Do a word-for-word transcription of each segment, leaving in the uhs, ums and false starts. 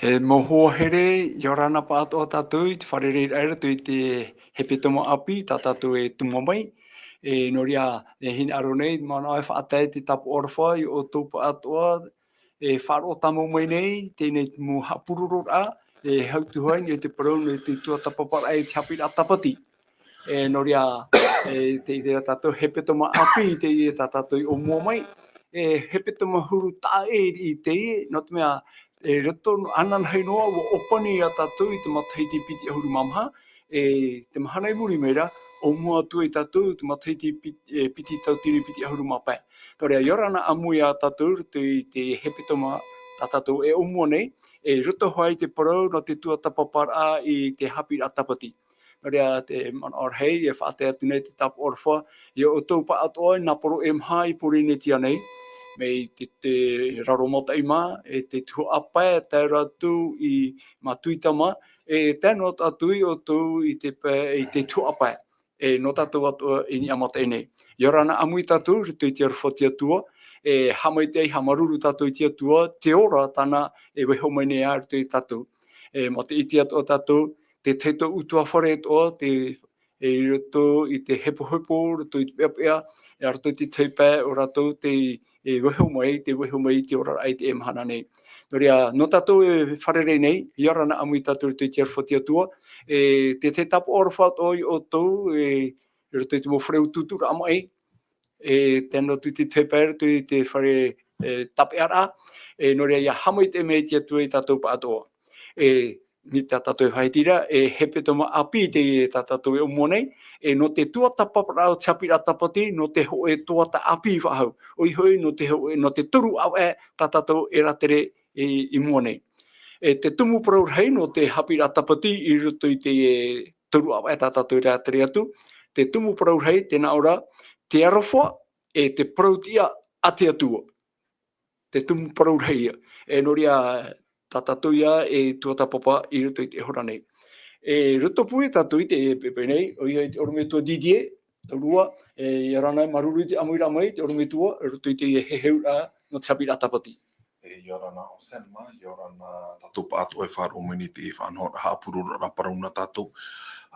E mau hoa here, ʻia ora na pāʻatoʻa tātou i te fārereiraʻa i roto i te hepetoma ʻāpī tā tātou e tumu mai. E, nō reira, e hinaʻaro nei, manaʻo e faʻatae te tāpaʻo aroha ia ʻoutou pāʻatoʻa, e faʻaroʻo tāmau mai nei, teie nei mau haʻapurororaʻa, e hau atu hoʻi i te parau nō te tuatāpaparaʻa i te haʻapiʻiraʻa tāpati. E, nō reira, e, te, te tātou hepetoma ʻāpī, teie tā tātou i ʻōmua mai. E, hepetoma huru taʻa ʻē i teie, nō te mea, e, roto, ananahi noa, ʻua ʻōpani ia tātou i te matahiti piti ʻahuru mā maha, e, te mahana i muri mai ra, ʻōmua atu ai tātou i te matahiti pit-, e, piti tauatini piti ʻahuru mā pae. Nō reira, ʻia ora na ʻāmui ia tātou, roto i te hepetoma tā tātou e ʻōmua nei, e roto hoʻi i te parau nō te tuatāpaparaʻa i te haʻapiʻiraʻa tāpati. Nō reira, te manaʻo rahi, e faʻatae atu nei te tāpaʻo aroha, ia ʻoutou pāʻatoʻa nā poro e maha i Pōrīnetia nei, mai te, te raro mataʻi mā, e te tuhaʻa pae, tae roa atu i Matuita mā, e tae noa atu ia ʻoutou i te pae, i te tuhaʻa pae. E nō tātou atoʻa i niʻa mataʻi nei. ʻIa ora na ʻāmui tātou, roto i te aroha o te Atua, e haʻamaitaʻi, haʻamāuruuru tātou i te Atua, te ora tāna e vaiiho mai nei ā roto ia tātou. E mā te ʻite atoʻa tātou, te tahi atu ʻutuāfare atoʻa, te, e i roto i te hepohepo, roto i te peʻapeʻa, e a roto i te tahi pae, ʻo rātou tei, e vaiiho mai, tei vaiiho mai i te oraraʻa i teie mahana nei. Nō reira, nō tātou e fārerei nei, ʻia ora na ʻāmui tātou roto i te aroha o te Atua, e te, te tāpaʻo aroha atoʻa ia ʻoutou, e i roto i te mau fare utuuturaʻa maʻi, e tae noa atu i te tahi pae roto i te fare, e, tāpeʻaraʻa, e nō reira ʻia haʻamaitaʻi mai te Atua ia tātou pāʻatoʻa. E, mai tā tātou e faʻaʻite ra, e hepetoma ʻāpī teie tā tātou e ʻōmua nei, e nō te tuatāpaparaʻa o te haʻapiʻiraʻa tāpati, nō te hōʻē tuatāpaparaʻa faʻahou. ʻOia hoʻi, nō te hōʻē, nō te toru ʻāvaʻe tā tātou e rātere i, i mua nei. E te tumu parau rahi nō te haʻapiʻiraʻa tāpati i roto i te, e, toru ʻāvaʻe tā tātou e rātere atu, te tumu parau rahi, tē nā ʻō ra, te aroha, e te parauʻtiʻa a te Atua. Te tumu parau rahi ia. E nō reira, tā tātou ia e tuatāpapa i roto i teie hora nei. E roto pū ia tātou i te pepe nei, ʻoia hoʻi te ʻorometua Didier, ʻōrua, e, ʻia ora na, māuruuru i te ʻāmuiraʻa mai, te ʻorometua, roto i te heheuraʻa nō te haʻapiʻiraʻa tāpati. E, ʻia ora na Anselme, ʻia ora na tātou pāʻatoʻa e faʻaroʻo mai nei i te faʻanahoraʻa haʻapurororaʻa parau nā tātou.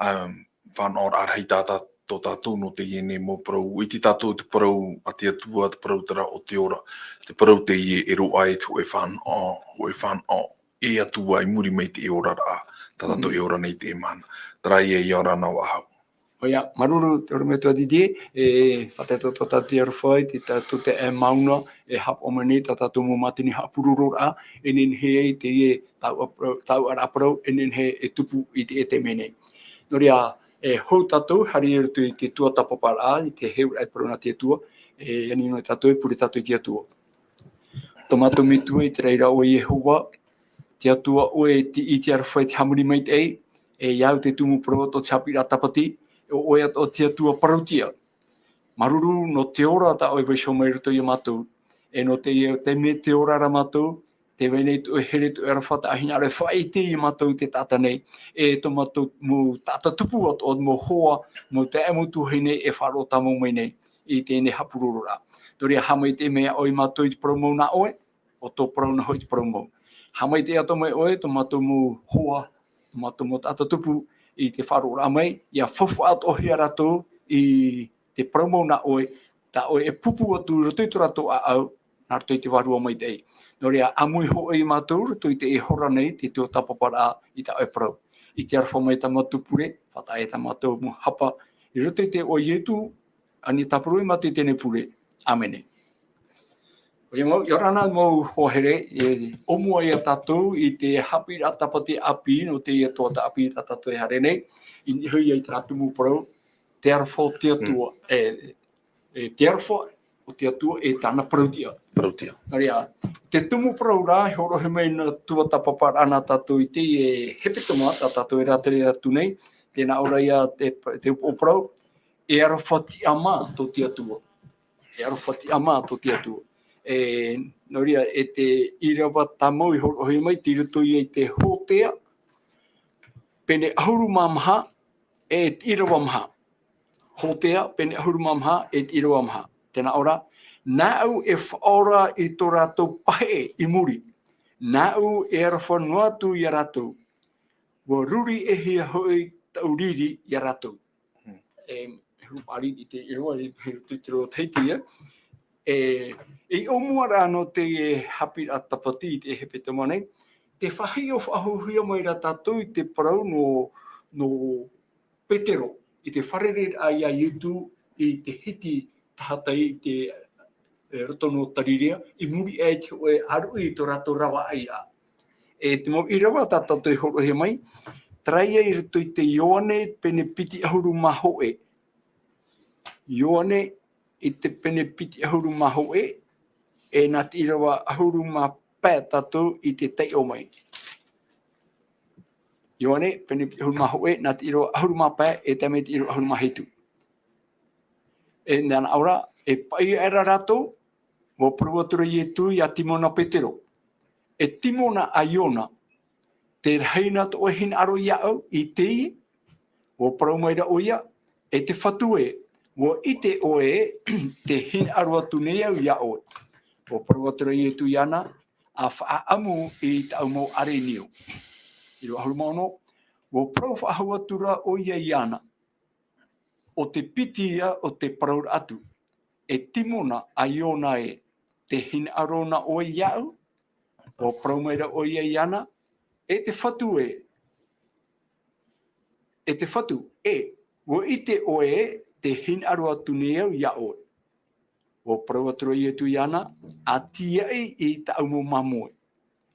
Um, faʻanahoraʻa rahi tā tā-, tō tātou nō teie nei mau parau. ʻUa ʻite tātou te parau a te Atua, te parau terā o te ora, te parau teie e roaʻa ai te hōʻē faʻanaho, hōʻē faʻanaho e Atua i muri mai i te oraraʻa, tā tātou e ora nei i teie mahana. Terā ia, ʻia ora na vau. ʻOia, māuruuru, te ʻorometua Didier, e faʻatae atoʻa tātou i te aroha i te tātou taeaʻe Mauna, e haʻapaʻo mai nei tā tātou mau mātini haʻapurororaʻa, e nehenehe ai teie tau-, tauʻaraʻa parau, e nehenehe e tupu i te, e te mea nei. Nō reira, e hou tātou, haere i roto i te tuatāpaparaʻa, i te heheuraʻa i te parau nā te Atua, e ani noa tātou, e pure tātou i te Atua. Tō mātou Metua i te raʻi ra ʻoe Iehova, te Atua ʻoe e tiʻi i te aroha i te hāmani maitaʻi, e ia au te tumu parau o te haʻapiʻiraʻa tāpati, ʻo ʻoe atoʻa te Atua parauʻtiʻa. Māuruuru nō te ora tā ʻoe e vaiiho mai i roto ia mātou, e nō te, te mea tē ora ra mātou, tē vai nei tō ʻoe here, tō ʻoe aroha, tā ʻoe hinaʻaro e faʻaʻite ia mātou i te taʻata nei, e tō mātou mau taʻata tupu atoʻa, mau hoa, mau taeaʻe, mau tuahine e faʻaroʻo tāmau mai nei i teie nei haʻapurororaʻa. Nō reira, haʻamaitaʻi mai ʻoe ia mātou i te parau mau nā ʻoe, ʻo tō parau nā hoʻi te parau mau. Haʻamaitaʻi atoʻa mai ʻoe, tō mātou mau hoa, tō mātou mau taʻata tupu i te faʻaroʻoraʻa mai, ʻia faufaʻa atoʻahia rātou i te parau mau nā ʻoe, tā ʻoe e pūpū atu i roto i tō rātou ʻāʻau, nā roto i te Vārua Maitaʻi. Nō reira, ʻāmui hou ʻoe ia mātou i roto i teie hora nei, te tuatāpaparaʻa i tā ʻoe parau. I te aroha mai tā mātou pure, faʻataʻa i tā mātou mau hapa, i roto i te iʻoa o Ietu, ani tāpura ʻoe ia mātou i teie nei pure. ʻĀmene. ʻOia mau, ʻia ora na mau hoa here, e ʻōmua ia tātou i te haʻapiʻiraʻa tāpati ʻāpī, nō teie tuatāpaparaʻa tā tātou e haere nei, i niʻa hoʻi i terā tumu parau, te aroha o te Atua, e, e te aroha o te Atua, e tāna parauʻtiʻa. Parauʻtiʻa. Nō reira, te tumu parau ra, e hōroʻahia mai nā tuatāpaparaʻa nā tātou i teie hepetoma, tā tātou e rātere atu nei, tē nā ʻō ra ia te, te upoʻo parau, e aroha tiʻa mā tō te Atua. E aroha tiʻa mā tō te Atua. E, nō reira, e te ʻīrava tāmau i hōroʻahia mai, tei roto ia i te Hōtea, pene ʻahuru mā maha, e te ʻīrava maha. Hōtea, pene ʻahuru mā maha, e te ʻīrava maha. Tē nā ʻō ra, nāʻu e faʻaora i tō rātou paheʻe i muri. Nāʻu e aroha noa atu iā rātou. Ua ruri-ʻē-hia hoʻi taʻu riri iā rātou. Hmm. E, e huru paʻari i te ʻīrava, i, i roto i te reo Tahiti, ē. E, i ʻōmuaraʻa nō te haʻapiʻiraʻa tāpati i te hepetoma nei, tē faʻahiʻo faʻahouhia mai ra tātou i te parau nō, nō Petero, i te fārereiraʻa iā Ietu i te hiti tahatai i te, e, roto nō Tarirea, i muri aʻe i te hōʻē ʻāruʻi i tō rātou ravaʻairaʻa. E te mau ʻīrava tā tātou e hōroʻahia mai, terā ia i roto i te Ioane pene piti ʻahuru mā hōʻē. Ioane i te pene piti ʻahuru mā hōʻē, e nā te ʻīrava ʻahuru mā pae tātou i te taiʻo mai. Ioane, pene piti ʻahuru mā hōʻē, nā te ʻīrava ʻahuru mā pae, e tae mai te ʻīrava ʻahuru mā hitu. E nāna ʻō ra, e paʻi aʻera rātou, ua parau atu ra Ietu iā Timona Petero. E Timona a Iona, tē rahi na tō ʻoe hinaʻaro iāʻu i teie? Ua parau mai ra ʻoia, e te Fatu ē, ua ʻite ʻoe ē, tē hinaʻaro atu nei au iā ʻoe. Ua parau atu ra Ietu iāna, ʻa faʻaʻamu i tāʻu mau ʻārenio. ʻĪrava ʻahuru mā ono, ua parau faʻahou atu ra ʻoia iāna, ʻo te piti ia o te parauraʻa atu. E Timona a Iona ē, tē hinaʻaro na ʻoe iāʻu? Ua parau mai ra ʻoia iāna, e te Fatu ē, e te Fatu, e, ua ʻite ʻoe ē, tē hinaʻaro atu nei au iā ʻoe. Ua parau atu ra Ietu iāna, ʻa tīaʻi i tāʻu mau māmoe.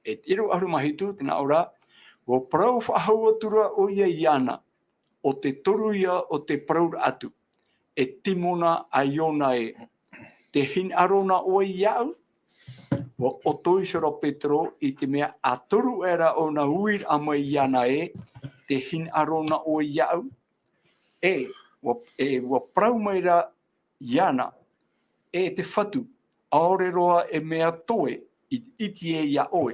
E te ʻīrava ʻahuru mā hitu, tē nā ʻō ra, ua parau faʻahou atu ra ʻoia iāna, ʻo te toru ia o te parauraʻa atu. E Timona a Iona ē, tē hinaʻaro na ʻoe iāʻu? Ua ʻoto iho ra Petero i te mea ʻa toru aʻera ʻōna uiraʻa mai iāna ē, tē hinaʻaro na ʻoe iāʻu? E, ua, e, ua parau mai ra iāna, e te Fatu, ʻaore roa e mea toe i te ʻite iā ʻoe.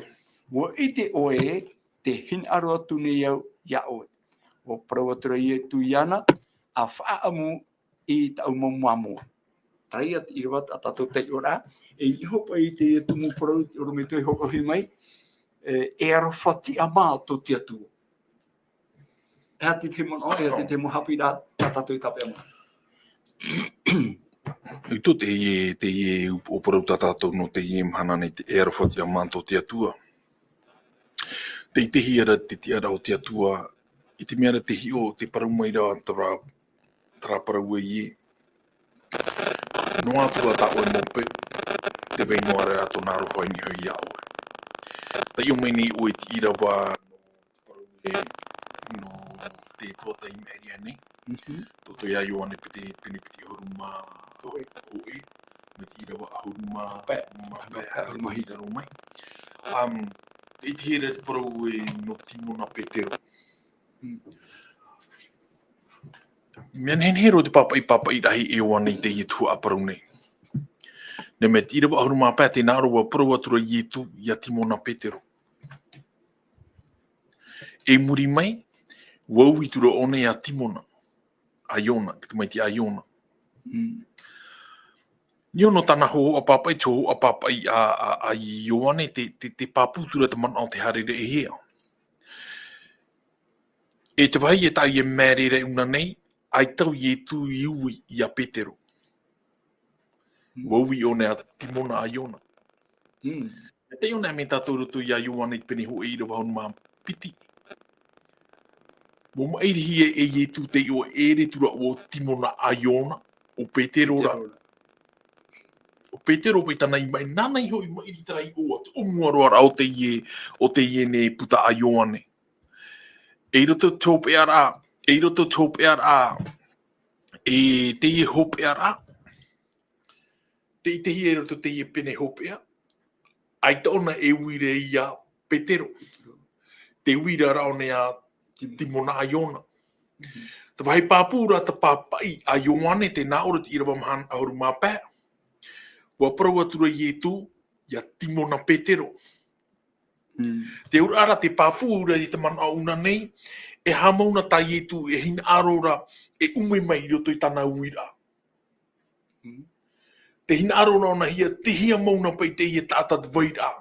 Ua ʻite ʻoe ē, tē hinaʻaro atu nei au iā ʻoe. Ua parau atu ra Ietu iāna, ʻa faʻaʻamu i tāʻu mau māmoe. Terā ia te ʻīrava tā tātou taiʻoraʻa, e i ʻō paʻi i te tumu parau, i te ʻorometua i hōroʻahia mai, e, e aroha tiʻamā tō te Atua. E aha te, te manaʻo, e aha te, te mau haʻapiʻiraʻa, tā tātou e tāpeʻa mai. I tō teie, teie ʻō-, ʻōparau tā tātou nō teie mahana nei te e aroha tiʻamā tō te Atua. Tē ʻitehia ra te tiʻaraʻa o te Atua, i te mea ra tē hiʻo, tē parau mai ra terā, terā parau ē, noa atu ā tā ʻoe mau peu, tē vai noa ra tōna aroha i niʻa iho iā ʻoe. Taiʻo mai nei ʻoe i te ʻīrava nō te parau ē, nō te tuatāpapa i maʻiri aʻe nei. Mhm. Tō, tō ia Ioane piti, pene piti ʻahuru mā hōʻē. Hōʻē. Mai te ʻīrava ʻahuru mā pae. Mā pae, ʻahuru mā hitu. Taiʻo mai. Um, tē ʻitehia ra te parau ē nō Timona Petero. Mm. Mea nehenehe roa te pāpaʻi, pāpaʻi rahi e Ioane i teie tuhaʻa parau nei. Nā, mai te ʻīrava ʻahuru mā pae, tē nā ʻō ra, ua parau atu ra Ietu iā Timona Petero. I muri mai, ua ui atu ra ʻōna iā Timona, a Iona, te tamaiti a Iona. Mm. Nō, nō tāna hōhoʻa pāpaʻi, te hōhoʻa pāpaʻi a, a, a Ioane, tē, tē, tē pāpū atu ra te manaʻo o te haere ra e hea. E te vāhi e taʻa ia māere ra i ʻōna nei, ʻaita ʻo Ietu i ui iā Petero. Mm. Ua ui ʻōna iā Timona a Iona. Mm. E taiʻo na mai tātou i roto iā Ioane i te pene hōʻē ʻīrava ʻahuru mā piti. Ua maʻirihia e Ietu tē ʻite ʻoe e ʻere atu ra ʻo Timona a Iona, ʻo Petero ra. Petero ra. ʻO Petero paʻi tāna i maʻiri, nāna iho i maʻiri i terā iʻoa, te ʻōmuaraʻa o teie, o teie nei puta a Ioane. E i roto i te hopeʻaraʻa, e i roto i te hopeʻaraʻa, e teie hopeʻaraʻa, tē ʻitehia i roto i teie pene hopeʻa, ʻaita ʻōna e ui ra iā Petero. Tē ui ra ʻōna iā Tim- Timona a Iona. Mhm. Te vāhi pāpū ra te pāpaʻi a Ioane, tē nā ʻō ra te ʻīrava maha ʻahuru mā pae. Ua parau atu ra Ietu iā Timona Petero. Mm. Te auraʻa ra tē pāpū ra i te manaʻo ʻōna nei, e haʻamau na tā Ietu e hinaʻaro ra, e ʻume mai i roto i tāna uiraʻa. Mm. Tē hinaʻaro ra ʻōna hia, tē hia mau na paʻi teie taʻata te vairaʻa.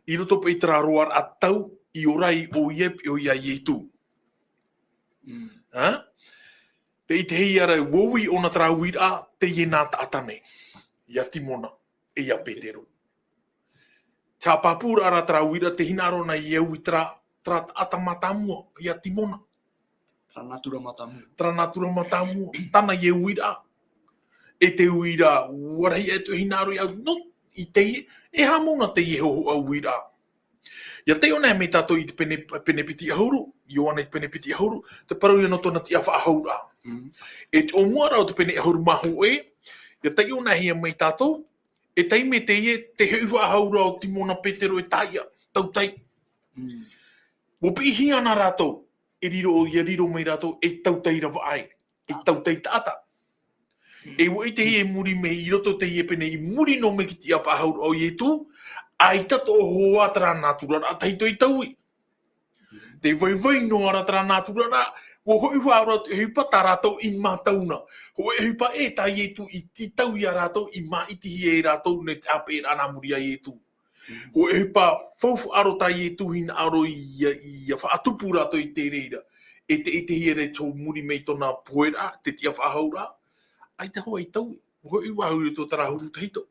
i roto paʻi i terā roaraʻa tau, i ora ai ʻoia, e piʻi ʻoia iā Ietu. Mm. Ā? Tē ʻitehia ra, ʻua ui ʻōna terā uiraʻa, teie nā taʻata nei, iā Timona, e iā Petero. Te haʻapāpūraʻa ra terā uiraʻa, tē hinaʻaro na ʻia ui terā, terā taʻata mātāmua, iā Timona. Terā nātura mātāmua. Terā nātura mātāmua, tāna ïa uiraʻa. E te uiraʻa, ʻua rahi atu e hinaʻaro iāʻu, nō, i teie, e aha mau na teie hōhoʻa uiraʻa. ʻIa taiʻo na mai tātou i te pene, pene piti ʻahuru, Ioane i te pene piti ʻahuru, te parau ïa nō tōna tiʻafaʻahouraʻa. Mm. E te ʻōmuaraʻa o te pene ʻahuru mā hōʻē, ʻia taiʻo na hia mai tātou, e taime teie, te hoʻi faʻahou ra ʻo Timona Petero e tāiʻa, tautai. Mm. ʻUa piʻihia na rātou, e riro, ʻia riro mai rātou, e tautai ra vaʻa ē, e tautai taʻata. Mm. E ʻua ʻitehia i muri mai, i roto teie pene, i muri noa mai i te tiʻafaʻahouraʻa o Ietu, ʻaita tō hoa terā nātura raʻa tahito i taui. Tē vaivai noa ra terā nātura ra, ʻua hoʻi faʻahou ra te ʻohipa tā rātou i mātau na. Hōʻē ʻohipa ē tā Ietu i tītau ia rātou, i māʻitihia e rātou nei te ʻāpeʻeraʻa nā muri iā Ietu. Mm. Hōʻē ʻohipa faufaʻa roa tā Ietu hinaʻaro ʻia, ʻia faʻatupu rātou i te reira. E tē ʻitehia ra i muri mai tōna poheraʻa, te tiʻafaʻahouraʻa. ʻAita hoʻi i taui, ʻua hoʻi faʻahou i roto terā huru tahito.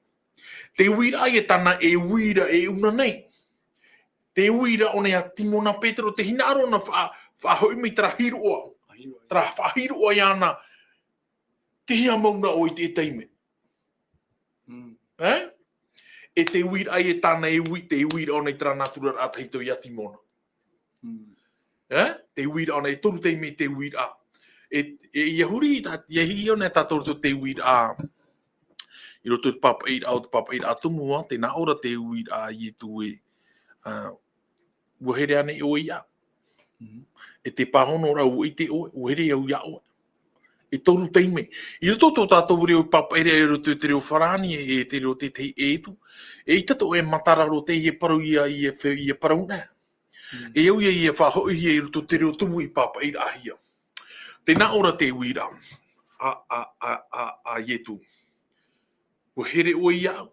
Te uiraʻa ïa tāna e ui ra e ʻuna nei. Te uiraʻa ʻōna iā Timona Petero, tē hinaʻaro na faʻa-, faʻahoʻi mai terā hiroʻa. Terā faʻahiroʻa iāna, tē hea mau na ʻoe i te taime. Mm. Ē? E te uiraʻa ïa tāna e ui, te uiraʻa ʻōna i terā nātura raʻa tahito iā Timona. Mm. Ē? Te uiraʻa ʻōna e toru taime te uiraʻa. E, e, ʻia huri, tā, ʻia hiʻo na tātou roto te uiraʻa. I roto i te pāpaʻiraʻa, o te pāpaʻiraʻa tumu, ā, tē nā ʻō ra te uiraʻa a Ietu ē, ā, ʻua here ānei ʻoe iāʻu? Mm. E te pāhonoraʻa ʻua ʻite ʻoe, ʻua here au iā ʻoe? E toru taime. I roto tō tātou reo pāpaʻi ra i roto i te reo farāni, e te reo tētahi e ʻetu. E ʻaita tō e matara roa teie parau ïa, ʻia fe-, ʻia parau na. Mm. E au ïa ʻia faʻahoʻihia i roto te reo tumu i pāpaʻiraʻahia. Tē nā ʻō ra te uiraʻa a, a, a, a, a Ietu. ʻUa here ʻoe iāʻu?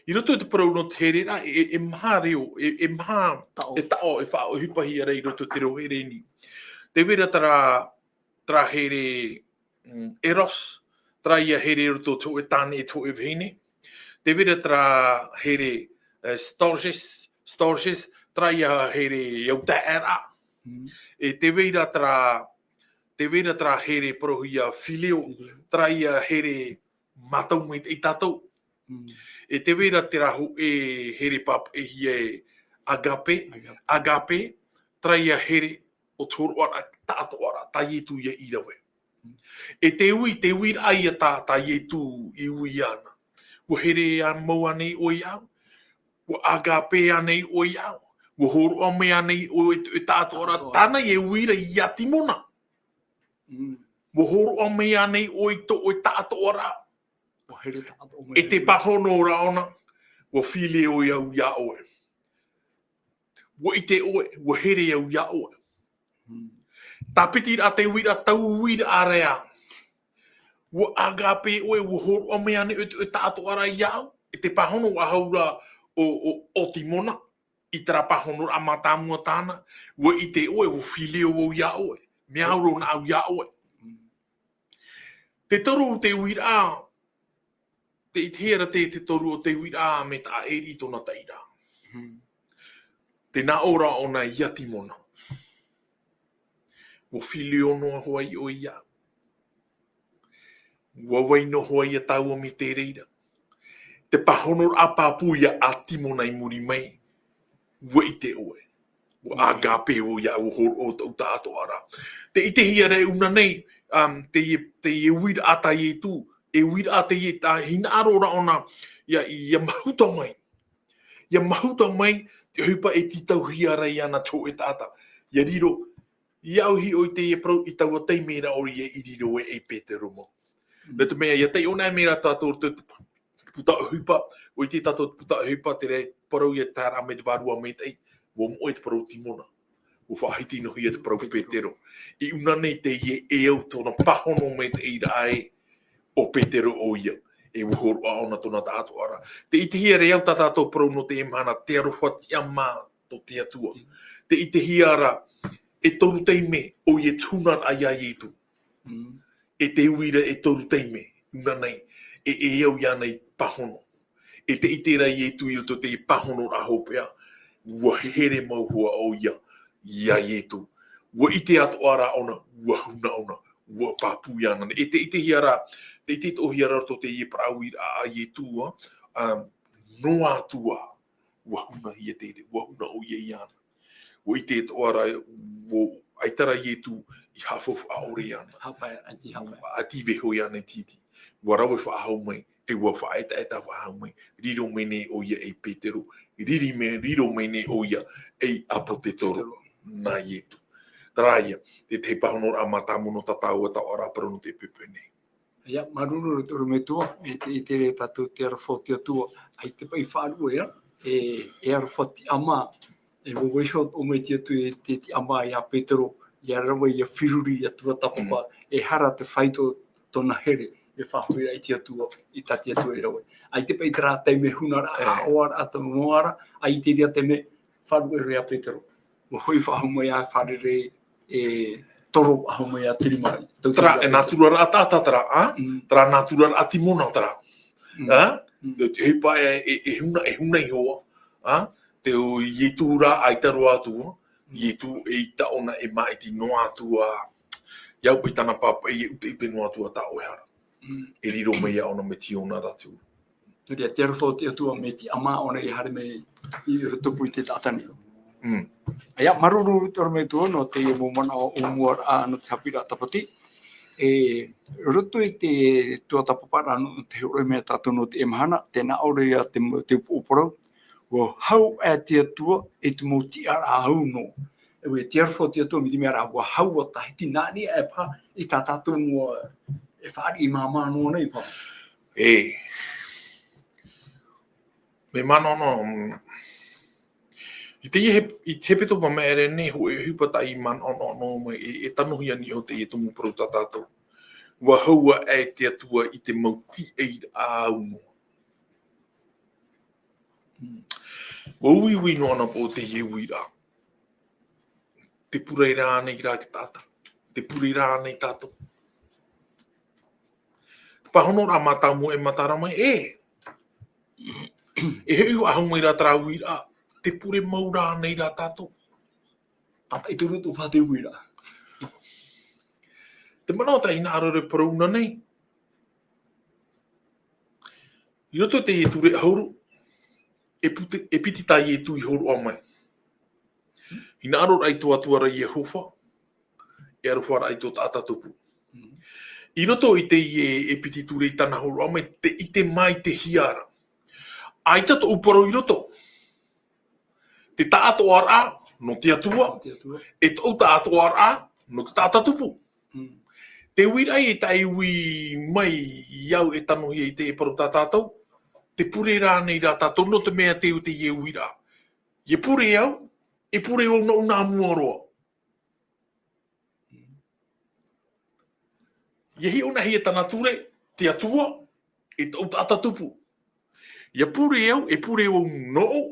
I roto i te parau nō te here ra, e, e, e maha reo, e, e maha, taʻo. E taʻo, e faʻaʻohipahia ra i roto i te reo Hereni. Tē vai ra terā, terā here, mm, eros, terā ïa here i roto i te hōʻē tāne e te hōʻē vahine. Tē vai ra terā here, eh, storges, storges, terā ïa here ʻia taʻa ra. Mm. E tē vai ra terā, tē vai ra terā here parauhia phileo, phileo. Terā ïa here mātau maitaʻi tātou. Mm. E tē vai ra terā hōʻē here pāpaʻihia e agape, agape, agape, terā ïa here o te hōroʻaraʻa, taʻatoʻaraʻa, tā Ietu ïa i rave. Mm. E te ui, te uiraʻa ïa tā, tā Ietu i ui ana. ʻUa here ā-, mau ānei ʻoe iāʻu? ʻUa agape ānei ʻoe iāʻu? ʻUa hōroʻa mai ānei ʻoe i te, i te taʻatoʻaraʻa? Taʻatoʻaraʻa. Tāna e ui ra iā Timona. Mm. ʻUa hōroʻa mai ānei ʻoe i tō ʻoe taʻatoʻaraʻa? ʻUa here taʻatoʻa mai. E te pāhonoraʻa ʻōna, ʻua phileo au iā ʻoe. ʻUa ʻite ʻoe, ʻua here au iā ʻoe. Mm. Tāpiti ra te uiraʻa, tau uiraʻa ra ïa. ʻUa agape ʻoe, ʻua hōroʻa mai ānei ʻoe i tō ʻoe taʻatoʻaraʻa iāʻu? E te pāhono faʻahou ra o, o, o Timona, i terā pāhonoraʻa mātāmua tāna, ʻua ʻite ʻoe, ʻua phileo au iā ʻoe, mea au roa na au iā ʻoe. Mm. Te toru te uiraʻa, tē ʻitehia ra te, te toru o te uiraʻa mai tā ʻEriʻi tōna taʻiraʻa. Hmm. Tē nā ʻō ra ʻōna iā Timona. ʻUa phileo noa hoʻi ʻoe iāʻu. ʻUa vai noa hoʻi tāua mai te reira. Te pāhonoraʻa pāpū ïa a Timona i muri mai. ʻUa ʻite ʻoe. ʻUa agape ʻoe iāʻu, ʻua hōroʻa tō ʻoe taʻatoʻaraʻa. Tē ʻitehia ra e ʻuna nei, um, teie, teie uiraʻa tā Ietu, e uiraʻa teie tā hinaʻaro ra ʻōna, ʻia, ʻia mahuta mai. ʻIa mahuta mai, te ʻohipa e tītauhia ra iāna te hōʻē taʻata. ʻIa riro, ʻia au hiʻo i teie parau i taua taime ra ʻoia i riro e, e Petero mau. Mm. Nō te mea, ʻia taiʻo na mai ra tātou te, te puta ʻohipa, ʻua ʻite tātou te puta ʻohipa, terā parau ïa tae ra mai te Vārua Maitaʻi, ʻua moʻe te parau Timona. ʻUa faʻahiti noa hia te parau Petero. Petero. I ʻuna nei teie e au tōna pāhono maitaʻi ra ē, ʻo Petero ʻoia. E ua hōroʻa ʻōna tōna taʻatoʻaraʻa. Tē ʻitehia ra au tā tātou parau nō teie mahana, te aroha tiʻamā tō te Atua. Tē ʻitehia ra, e toru taime, ʻoia te hunaraʻa ia Ietu. Mm. E te uira e toru taime, ʻinā nei, e, e au iāna i pāhono. E tē ʻite ra Ietu i roto i te pāhonoraʻa hopeʻa, ua here mau hoʻi ʻoia, ia Ietu. Ua ʻite atoʻa ra ʻōna, ua huna ʻōna, ua pāpū iāna. E tē ʻitehia ra, tē ʻite atoʻahia ra roto i te parau uiraʻa a Ietu, ā, ā, noa atu ā, ua huna ia te, ua huna ʻoia iāna. Ua ʻite atoʻa ra, ua, ʻaita rā Ietu i haʻafaufaʻa ʻore iāna. Haʻapae, ʻaita i haʻapae. ʻAita i vaiiho iāna i te iti. Ua rave faʻahou mai, e ua faʻaetaeta faʻahou mai. Riro mai nei ʻoia ei Petero. Riri mai, riro mai nei ʻoia ei ʻāpōsetolo. Petero. Nā Ietu. Terā ia, te, te pāhonoraʻa mātāmua nō tātou e taoʻa ra parau nō te poʻipoʻi nei. ʻIa, māuruuru i te ʻorometua, e te, e te reira tātou te aroha o te Atua, ʻaita paʻi faʻaruʻe, e, e aroha tiʻamā, e ua vaiiho atoʻa mai te Atua i te tiʻamā ia Petero, ʻia rave ʻia feruri, ʻia tuatāpapa, Mm. e hara te fāito tōna here, e faʻahoʻiraʻa i te Atua, i tā te Atua e rave. ʻAita paʻi terā taime hunaraʻa, E. ʻaʻoaraʻa, te moaraʻa, ʻaita i te reira taime faʻaruʻe roa ia Petero. Ua hoʻi faʻahou mai ʻia fārerei, e toro faʻahou mai ʻia te rima. Terā, e nāturaraʻa taʻata terā, ā? Mm. Terā nāturaraʻa timona terā. Mm. Ā? Mm. Te, te ʻohipa e, e, e huna, e huna iho ā, ā? Te ʻo Ietu rā ʻaita roa atu ā. Mm. Ietu eʻita ʻōna e māʻiti noa atu ā. ʻIa au paʻi tāna pāpaʻi e ʻuteʻute noa atu ā tā ʻoe hara. Mm. E riro mai ā ʻōna mai te hōʻē rā atu. Nō reira, te aroha o te Atua mai te tiʻamā ʻōna i haere mai i roto pū i te taʻata nei. Mm. ʻIa, māuruuru i te ʻorometua nō teie mau manaʻo ʻōmuaraʻa nō te haʻapiʻiraʻa tāpati. E, roto i te tuatāpaparaʻa nō te hōroʻahia mai tātou nō teie mahana, tē nā ʻō ra ia te, te upoʻo parau, ua hau aʻe te Atua i te mau tiʻaraʻa auno. E ʻua, te aroha o te Atua mai te mea rā, ua hau ā Tahiti nā niʻa e paha i tā tātou noa e fāriʻi māmā noa nei paha. E. Mea manaʻo, mm, i teie he, i te hepetoma maere nei, hōʻē ʻohipa tā i manaʻo noa mai, e, e tano hia nei ʻo teie tumu parau tā tātou. Ua hau aʻe te Atua i te mau tiʻaraʻa auno. Mm. Ua uiui noa anaʻe paʻi teie uiraʻa. Te pure rānei rā te taʻata? Te pure rānei tātou? Te pāhonoraʻa mātāmua e mātara mai, e. E hoʻi faʻahou mai rā terā uiraʻa, te pure mau rānei rā tātou? Tāpaʻi te roto paha te uiraʻa. Te manaʻo tā hinaʻaro e parau nei. I roto i teie ture ʻahuru, e pute-, e piti tā Ietu i hōroʻa mai. Hinaʻaroraʻa i tō Atua ra Iehova, e aroharaʻa i tō taʻata tupu. Mm. I roto i teie e piti ture i tāna hōroʻa mai, tē ʻite maitaʻihia ra. ʻAita tōʻu parau i roto. Te taʻatoʻaraʻa, nō te Atua. Nō te Atua. E tōʻu taʻatoʻaraʻa, nō te taʻata tupu. Mm. Te uiraʻa e tae ui mai i au e tanohia i te parau tā tātou, te pure rānei rā tātou, nō te mea tē ʻite teie uiraʻa. ʻIa pure au, e pure vau nōʻu nā mua roa. ʻIa hiʻo-nā-hia tāna ture, te Atua, e tōʻu taʻata tupu. ʻIa pure au, e pure vau nōʻu,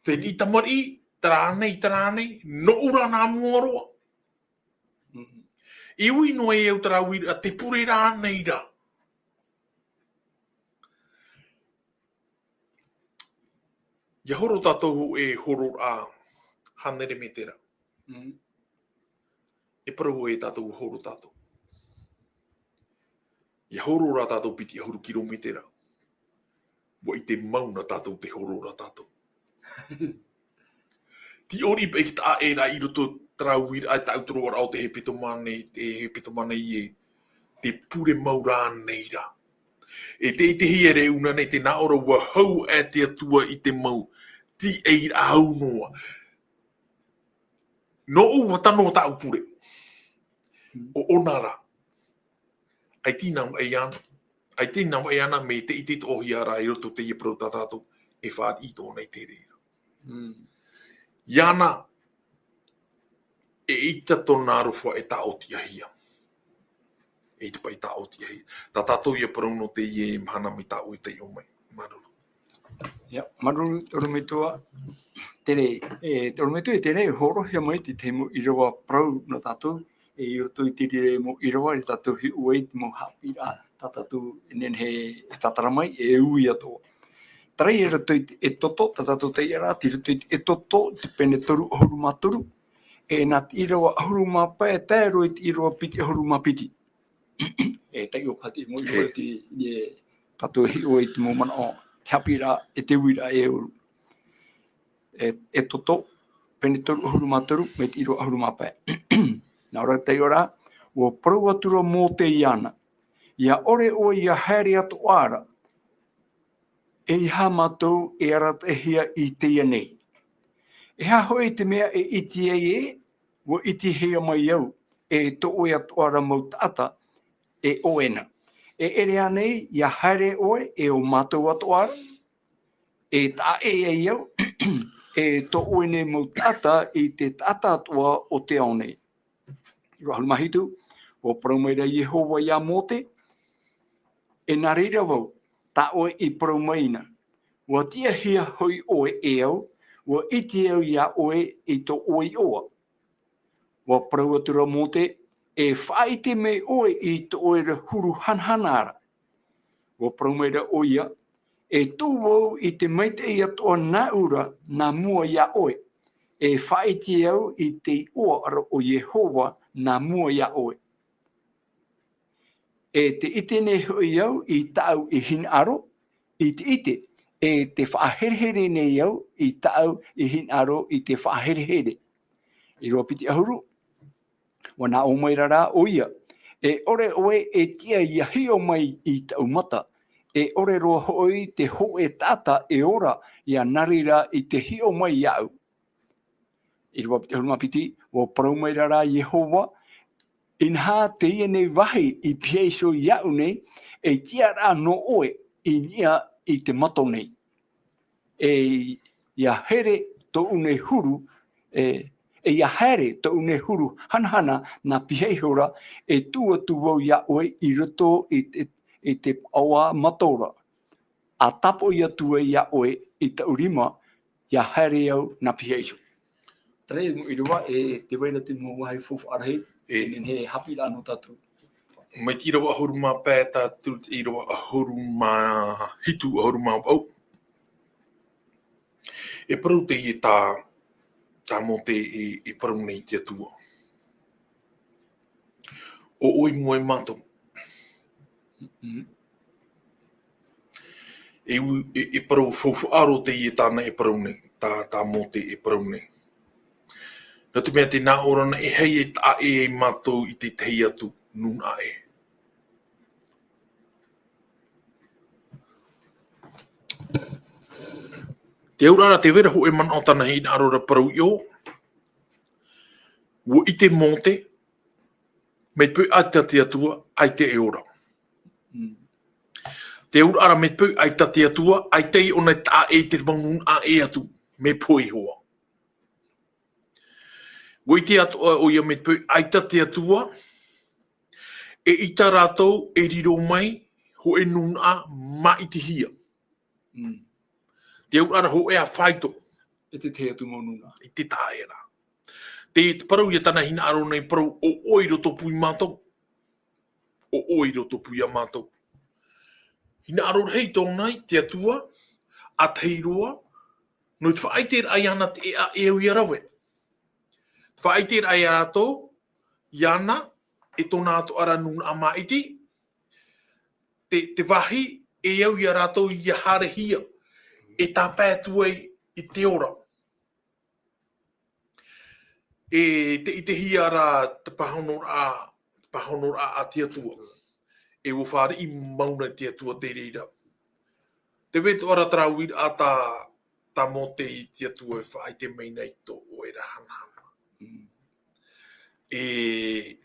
te niʻa i te tamariʻi, terā nei, terā nei, nōʻu rā nā mua roa. Mm. E ui noa e au terā uiraʻa, te pure rānei rā. ʻIa horo tātou e hororaʻa hānere mētera. Mm. E parau e tātou horo tātou. ʻIa horo rā tātou piti ʻahuru kiromētera. ʻUa ʻite mau na tātou tē horo ra tātou. Te ʻori paʻi i te taʻa ʻē ra i roto terā uiraʻa e tauturu ra o te hepetoma nei, te hepetoma nei e te pure mau rānei rā. E te, i te hiere una nei te nā ʻō ra ʻua hau aʻe te Atua i te mau tiʻaraʻa auno. Nōʻu ʻua tano tāʻu pure. ʻO ʻōna rā. ʻAita i nā maʻi ana. ʻAita i nā maʻi ana mea tē ʻite atoʻahia ra i roto i teie parau tā tātou e fāriʻi atoʻa nei te reira. Mm. Iāna, eʻita tōna aroha e tāʻotiʻahia. i te paʻi tā ʻoe tiahi. Tā tātou ia parau nō teie mahana mai tā ʻoe taiʻo mai. Māuruuru. Ia, māuruuru, te ʻorometua. Tēnei, e, te ʻorometua, i tēnei, hōroʻahia mai te tahi mau ʻīrava parau nō tātou, e, i roto i te reira mau ʻīrava, i tātou hiʻo ai te mau haʻapiʻiraʻa, tā tātou e nehenehe e tātara mai, e ui atoʻa. Terā i roto i te Exodo, tā tātou taiʻoraʻa, tei roto i te Exodo, te pene toru ʻahuru mā toru, e nā te ʻīrava ʻahuru mā pae, tae roa i te ʻīrava piti ʻahuru mā piti. E taiʻo paha te mau ʻīrava te, e, tātou e hiʻo ai te mau manaʻo, te haʻapiʻiraʻa, e te uiraʻa e uru. E, Exodo, pene toru ʻahuru mā toru, mai te ʻīrava ʻahuru mā pae. Nā ʻō ra te taiʻoraʻa, ʻua parau atu ra Mōte iāna, ʻia ʻore ʻoe ʻia haere atoʻa ra, ʻeiaha mātou e arataʻihia i teie nei. E aha hoʻi te mea e ʻite ai ē, ʻua ʻitehia mai au, e tō ʻoe atoʻa ra mau taʻata, e ʻo ʻena. E ʻere ānei, ʻia haere ʻoe, e ʻo mātou atoʻa ra, e taʻa ʻē ai au, e tō ʻoe nei mau taʻata i te taʻata atoʻa o te ao nei. ʻĪrava ʻahuru mā hitu, ʻua parau mai ra Iehova iā Mōte, e nā reira vau, tā ʻoe i parau mai na. ʻUa tiʻahia hoʻi ʻoe e au, ʻua ʻite au iā ʻoe i tō ʻoe iʻoa. ʻUa parau atu ra Mōte, e faʻaʻite mai ʻoe i tō ʻoe ra huru hanahana ra. ʻUa parau mai ra ʻoia, e tuʻu vau i te maitaʻi atoʻa nāʻu ra nā mua iā ʻoe. E faʻaʻite au i te iʻoa ra o Iehova nā mua iā ʻoe. E te ʻite nei hoʻi au i tāʻu i hinaʻaro i te ʻite, e te faʻaherehere nei au i tāʻu i hinaʻaro i te faʻaherehere. ʻĪrava piti ʻahuru, ʻua nā ʻō mai ra rā ʻoia, e ʻore ʻoe e tiʻa ʻia hiʻo mai i tāʻu mata, e ʻore roa hoʻi te hōʻē taʻata e ora ʻia nā reira i te hiʻo mai iāʻu. ʻĪrava piti ʻahuru mā piti, ʻua parau mai ra rā Iehova, inaha teie nei vāhi i pihaʻi iho iāʻu nei, e tiʻaraʻa nō ʻoe i niʻa i te mato nei. E ʻia here tōʻu nei huru, e, e ʻia haere tōʻu nei huru hanahana nā pihaʻi iho ra, e tuʻu atu vau iā ʻoe i roto i te, i te paʻoa mato ra. ʻA tāpoʻi atu ai iā ʻoe i tāʻu rima, ʻia haere au nā pihaʻi iho. Terā ia mau ʻīrava, e tē vai ra te mau vāhi faufaʻa rahi, e, e nehenehe e haʻapiʻiraʻa nō tātou. Mai te ʻīrava ʻahuru mā pae, tae atu i te ʻīrava ʻahuru mā hitu, ʻahuru mā vaʻu. E parau teie tā, tā Mōte e, e parau nei te Atua. ʻO ʻoe i mua ia mātou. Mm. E u-, e, e parau faufaʻa roa teie tāna e parau nei, tā, tā Mōte e parau nei. Nō te mea tē nā ʻō ra na e ʻaita e taʻa ʻē ai mātou i te tahi atu nūnaʻa ʻē. Te auraʻa ra, tē vai ra hōʻē manaʻo tāna hinaʻaro ra parau iʻo, ʻua ʻite Mōte, mai te peu ʻaita te Atua, ʻaita e ora. Mm. Te auraʻa ra, mai te peu ʻaita te Atua, ʻaita ʻōna e taʻa ʻē i te mau nūnaʻa ʻē atu, mea pohe iho ā. ʻUa ʻite atoʻa ʻoia mai te peu ʻaita te Atua, eʻita rātou e riro mai hōʻē nūnaʻa māʻitihia. Mm. Te auraʻa ra hōʻē ā faito. E te tahi atu mau nūnaʻa. I te taʻa ʻē ra. Te, te parau ia tāna hinaʻaro nei parau ʻo ʻoe i roto pū ia mātou. ʻO ʻoe i roto pū ia mātou. Hinaʻaro rahi tōna i te Atua, ʻa tahi roa, nō te faʻaʻiteraʻa iāna te ʻēʻa e au ʻia rave. Faʻaʻiteraʻa ia rātou, iāna, e tōna atoʻa ra nūnaʻa māʻiti, te, te vāhi e au ia rātou ʻia haerehia, e tāpae atu ai i te ora. E te, i te hia ra te pāhonoraʻa, te pāhonoraʻa a te Atua. E ʻua fāriʻi mau na te Atua te reira. Tē vai atoʻa ra terā uiraʻa tā, tā Mōte i te Atua e faʻaʻite mai na i tō ʻoe ra hanahana. Mm. E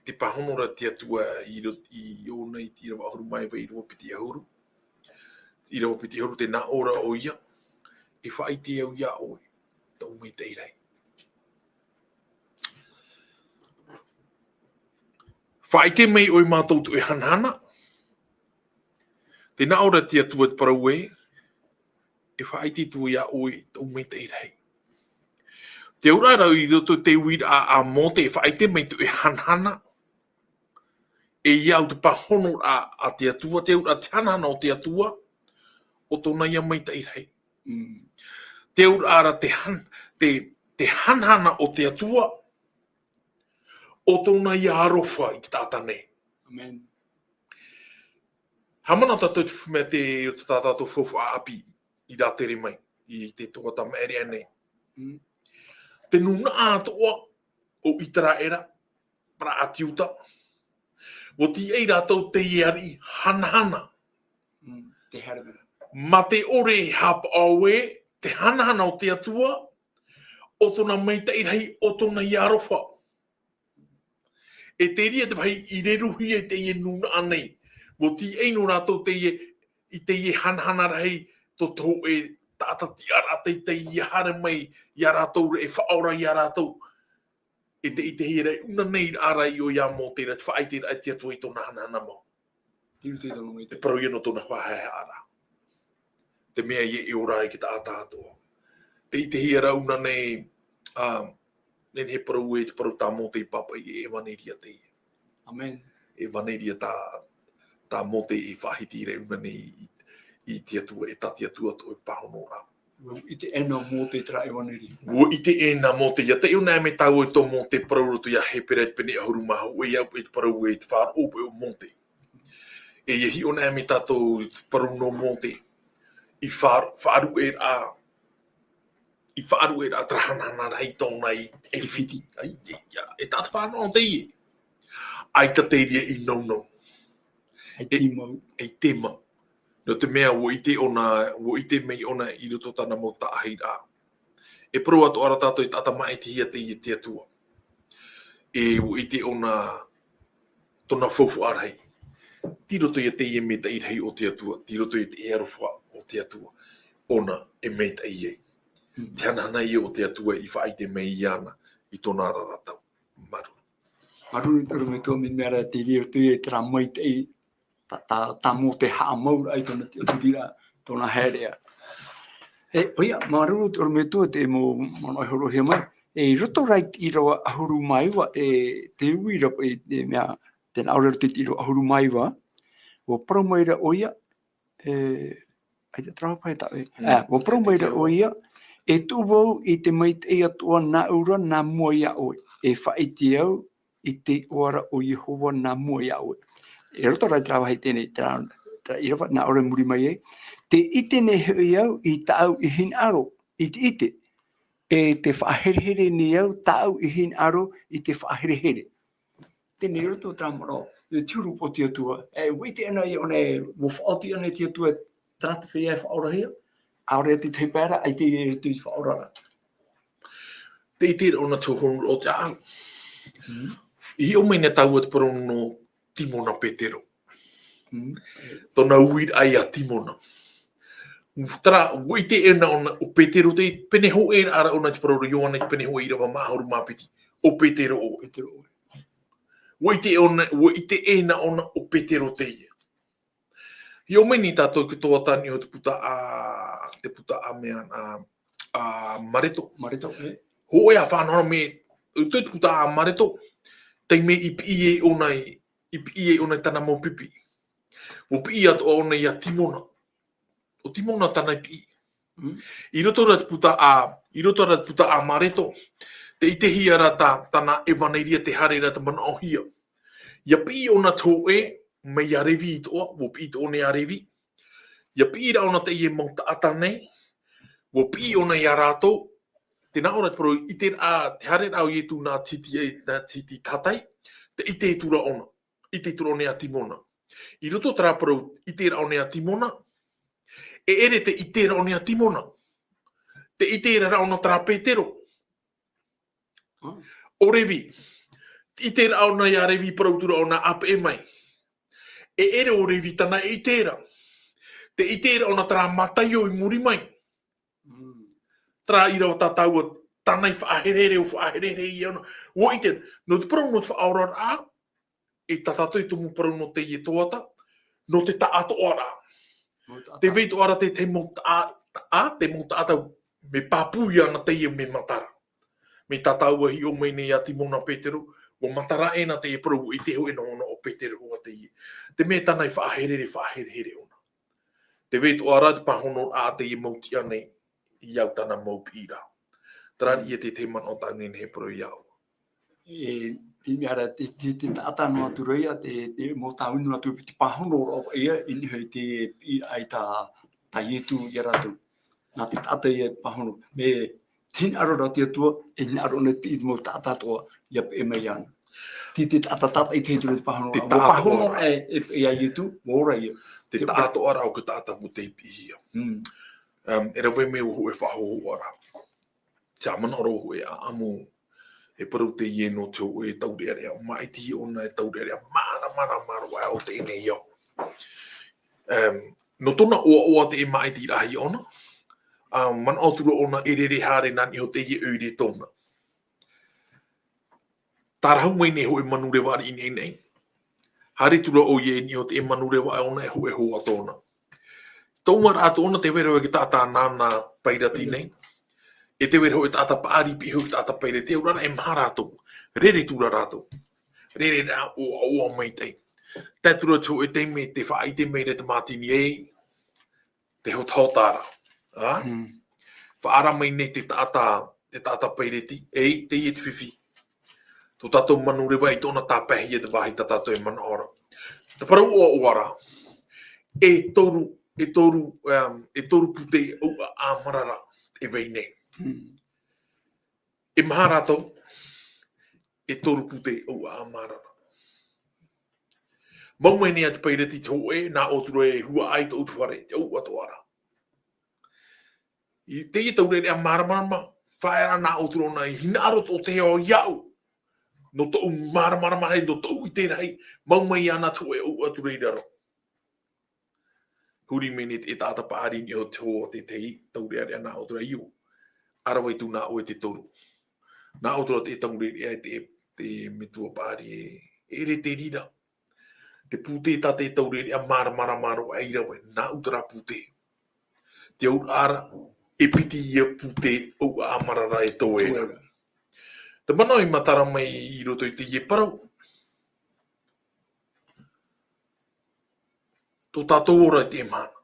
te pāhonoraʻa a te Atua i ro-, i ʻōna i te ʻīrava ʻahuru mā iva, ʻīrava piti ʻahuru. ʻĪrava piti ʻahuru, tē nā ʻō ra ʻoia, e faʻaʻite au iā ʻoe, tōʻu maitaʻi rahi. Faʻaʻite mai ʻoe mātou tō ʻoe hanahana. Tē nā ʻō ra te Atua te parau ē, e faʻaʻite atu iā ʻoe tō ʻoe maitaʻi rahi. Te auraʻa ra i roto i te uiraʻa a Mōte e faʻaʻite mai tō ʻoe hanahana. E ia au te pāhonoraʻa a te Atua, te auraʻa te hanahana o te Atua, o tōna ia maitaʻi rahi. Mm. Te auraʻa ra te han-, te, te hanahana o te Atua, o tōna ia aroha i te taʻata nei. Amen. Haʻamanaʻo tātou te mea te, o tā tātou faufaʻa ʻāpī i rātere mai, i te toa tamaʻereʻa nei. Mm. Te nūnaʻa atoʻa o ʻĪteraʻera, parau ʻāti Iuta. ʻUa tīaʻi rātou teie ariʻi hanahana. Mm, te haere mai. Mā te ʻore e haʻapaʻo ē, te hanahana o te Atua, o tōna maitaʻi rahi, o tōna ia aroha. E te reira te vāhi i reruhia i teie nūnaʻa nei. ʻUa tīaʻi nō rātou teie, i teie hanahana rahi, tō te hōʻē taʻata tiʻaraʻa teitei ia haere mai, ia rātou ra e faʻaora ia rātou. E te, i te hia ra, ʻuna nei ra i ʻō iā Mōte ra, te faʻaʻiteraʻa te Atua i tōna hanahana mau. Te utu i tōna maitaʻi. Te parau ia nō tōna faʻahaʻehaʻaraʻa. Te mea ia e ora ai te taʻata atoʻa. Te, i te hia ra ʻuna nei, ā, nehenehe parau ē, te parau tā Mōte i pāpaʻi e ʻevaneria teie. Amen. ʻEvaneria tā, tā Mōte i faʻahiti ra ʻuna nei i, i te Atua, e tā te Atua tō ʻoe pāhonoraʻa. ʻUa ʻite ʻē na Mōte terā ʻevaneria. ʻUa ʻite ʻē na Mōte, ʻia taiʻo anaʻe mai tāua i tō Mōte parau roto iā Hepera i te pene ʻahuru mā hōʻē, ʻia au i te parau ē, te faʻaroʻo paʻi o Mōte. E ʻia hiʻo anaʻe mai tātou i te parau nō Mōte. I faʻa-, faʻaruʻeraʻa, i faʻaruʻeraʻa terā hanahana rahi tōna i ʻAifiti. ʻAifiti. Ai, e, ia, e taʻata fānaʻo teie. ʻAita te reira i nounou. ʻAi E, tīmau. ʻAi tīmau. Nō te mea, ʻua ʻite ʻōna, ʻua ʻite mai ʻōna i roto tāna mau taʻahiraʻa. E parau atoʻa ra tātou i taʻata maʻitihia teie te Atua. E ʻua ʻite ʻōna tōna faufaʻa rahi. Tei roto ia teie maitaʻi rahi o te Atua, tei roto ia te aroha o te Atua, ʻōna e maitaʻi ai. Mm. Te hanahana ia o te Atua i faʻaʻite mai iāna i tōna ra rātou. Māuruuru. Māuruuru, te ʻorometua, mea ra te reira atu ia i terā maitaʻi, tā, tā, tā Mōte haʻamauraʻa i tōna tiʻaturiraʻa, tōna haereʻa. E, ʻoia, māuruuru te ʻorometua te mau manaʻo e hōroʻahia mai. E, i roto rā i te ʻīrava ʻahuru mā iva, e, te uiraʻa, e, te mea, tē nā ʻō ra i roto i te ʻīrava ʻahuru mā iva, ʻua parau mai ra ʻoia, e, ʻaita terā pae tā ʻoe. Mm. Ā, ʻua parau mai ra ʻoia, e tuʻu vau i te maitaʻi atoʻa nāʻu ra nā mua iā ʻoe. E faʻaʻite au i te iʻoa ra o Iehova nā mua iā ʻoe. E roto rā i terā vāhi teie nei, terā, terā ʻīrava nā ʻō ra i muri mai ai. Tē ʻite nei hoʻi au i tāʻu i hinaʻaro, i te ʻite. E tē faʻaherehere nei au tāʻu i hinaʻaro i te faʻaherehere. Teie nei roto terā manaʻo, e te huru o te Atua. E, ʻua ʻite ʻē na ʻōna, ʻua faʻaoti ʻē na te Atua, terā te feiā e faʻaorahia. ʻAore atu i te tahi pae ra, ʻaita i roto i te faʻaoraraʻa. Tē ʻite ra ʻōna te hōhonu o te ʻāʻau. Mm. I hiʻo mai na tāua te parau nō Timona Petero. Mm. Tōna uiraʻa ia Timona. Terā, ʻua ʻite ʻē na ʻōna ʻo Petero te pene hōʻē ra ʻōna i te parau ra Ioane i te pene hōʻē ʻīrava mā ʻahuru mā piti. ʻO Petero ʻoe. Petero ʻoe. ʻUa ʻite ʻōna, ʻua ʻite ʻē na ʻōna ʻo Petero teie. Hiʻo mai nei tātou i te toa tāniʻa o te puta a, te puta a mea, a, a Mareto. Mareto, e. Hōʻē ā fānaʻo mai, i te puta a Mareto, taime i piʻi ai ʻōna i, i piʻi ai ʻōna i tāna mau pipi. ʻUa piʻi atoʻa ʻōna ia Timona. ʻO Timona tāna i piʻi. Mm. I roto ra te puta a, i roto ra te puta a Mareto, tē ʻitehia ra tā, tāna ʻevaneria tē haere ra te manaʻohia. ʻIa piʻi ʻōna te hōʻē, mai iā Revi atoʻa, ʻua piʻi atoʻa ʻōna iā Revi. ʻIa piʻi ra ʻōna teie mau taʻata nei, ʻua piʻi ʻōna iā rātou, tē nā ʻō ra te parau, i te, ā, te haereraʻa o Ietu nā te hiti, nā te hiti tātaʻi, tē ʻite atu ra ʻōna, ʻite atu ra ʻōna iā Timona. I roto terā parau, ʻite ra ʻōna iā Timona, e ʻere tē ʻite ra ʻōna iā Timona. Tē ʻite ra ʻōna terā Petero. Mm. ʻO Revi. Tē ʻite ra ʻōna iā Revi, parau atu ra ʻōna ʻāpeʻe mai. E ʻere ʻo Revi tāna e ʻite ra. Tē ʻite ra ʻōna terā Mataio i muri mai. Mm. Terā ʻīrava tā tāua, tāna i faʻaherehere, ʻua faʻaherehere ia ʻōna. ʻUa ʻite, nō te parau, nō te faʻaoraraʻa, e tā tātou e tumu parau nō teie tuhaʻa, nō te taʻatoʻaraʻa. Mau taʻata. Tē vai atoʻa ra te, te mau taʻa, taʻa, te mau taʻata, mea pāpū ia ana teie mea matara. Mai tā tāua e hiʻo mai nei iā Timona Petero, ʻua matara ʻē na teie parau, ʻua ʻite hoʻi noa ʻona ʻo Petero hoʻi teie. Te mea tāna e faʻaherehere, faʻaherehere ʻōna. Tē vai atoʻa ra te pāhonoraʻa a teie mau tiʻa nei, i au tāna mau piʻiraʻa. Terā ia te, te manaʻo tāʻu nei e parau iā ʻoe. E, i mea ra, te, te, te taʻata noa atu ra ia, te, te mau tāvini noa atu, te pāhonoraʻa ia, i niʻa i te, i, ai tā, tā Ietu ia rātou. Nā te taʻata ia e pāhono. Mea, te hinaʻaro ra te Atua, e hinaʻaro nei i te mau taʻata atoʻa, ʻia peʻe mai ana. Te, te taʻata, taʻata i te hinaʻaro te pāhono. Te taʻatoʻaraʻa. Pāhono e, e, e ia Ietu, ʻua ora ia. Te taʻatoʻaraʻa o te taʻata ʻua tei piʻihia. Mm. Um, e rave mai ʻua hōʻē faʻahōhoʻaraʻa. Te manaʻo ra ʻua hōʻē ʻāʻamu, e parau teie nō te hōʻē taureʻareʻa, māʻiti ʻōna e taureʻareʻa, māramarama roa ʻo teie nei ao. Um, nō tōna ʻoaʻoa te māʻitiraʻa ʻōna, a, manaʻo atu ra ʻōna e rere haere nā niʻa i teie ʻoire tōna. Tārahu mai nei hōʻē manureva ariʻi nei nei. Haere atu ra ʻoia i niʻa i te manureva ʻōna e hōʻē hoa tōna. Tō ʻōna rā tōna tē vai ra hoʻi te taʻata nāna pairati nei. E tē vai ra hoʻi taʻata paʻari piʻi hoʻi taʻata pairati, ʻaore rā e maha rātou. Rere atu ra rātou. Rere rā ʻoaʻoa maitaʻi. Tae atu ra te hōʻē taime tē faʻaʻite mai ra te mātini ē. Te hotahota ra. A? Mm. Faʻaara mai nei te taʻata, te taʻata pairati, ei, teie te fifi. Tō tātou manureva i tōna tāpaehia te vāhi tā tātou e manaʻo ra. Te parau ʻoaʻoa ra. E toru, e toru, um, e toru pūtē ʻauʻaʻa marara e vai nei. Mm. E maha rātou, e toru pūtē ʻauʻaʻa marara. Mau mai nei ā te pairati te hōʻē, nā ʻō atu ra e huaʻai tō ʻoutou fare, te ʻauʻa atoʻa ra. I teie taureʻareʻa māramarama, faʻaea ra nā ʻō atu ra ʻōna e hinaʻaro tō te ao iāʻu. Nō tōʻu māramarama rahi, nō tōʻu ʻite rahi, mau mai ana te hōʻē ʻauʻa atu ra i raro. Huri mai nei te taʻata paʻari i niʻa i te hoa o te tahi taureʻareʻa nā ʻō atu ra io. ʻAravaʻi atu nā ʻoe te toru. Nā ʻō atu ra te taureʻareʻa e te, te metua paʻari e, e ʻere te reira. Te pūtē tā te taureʻareʻa māramarama roa e rave, nāʻu terā pūtē. Te auraʻa ra, e piti ia pūtē ʻauʻaʻa marara e toe ra. Te manaʻo i matara mai i roto i teie parau. Tō tātou ora i teie mahana.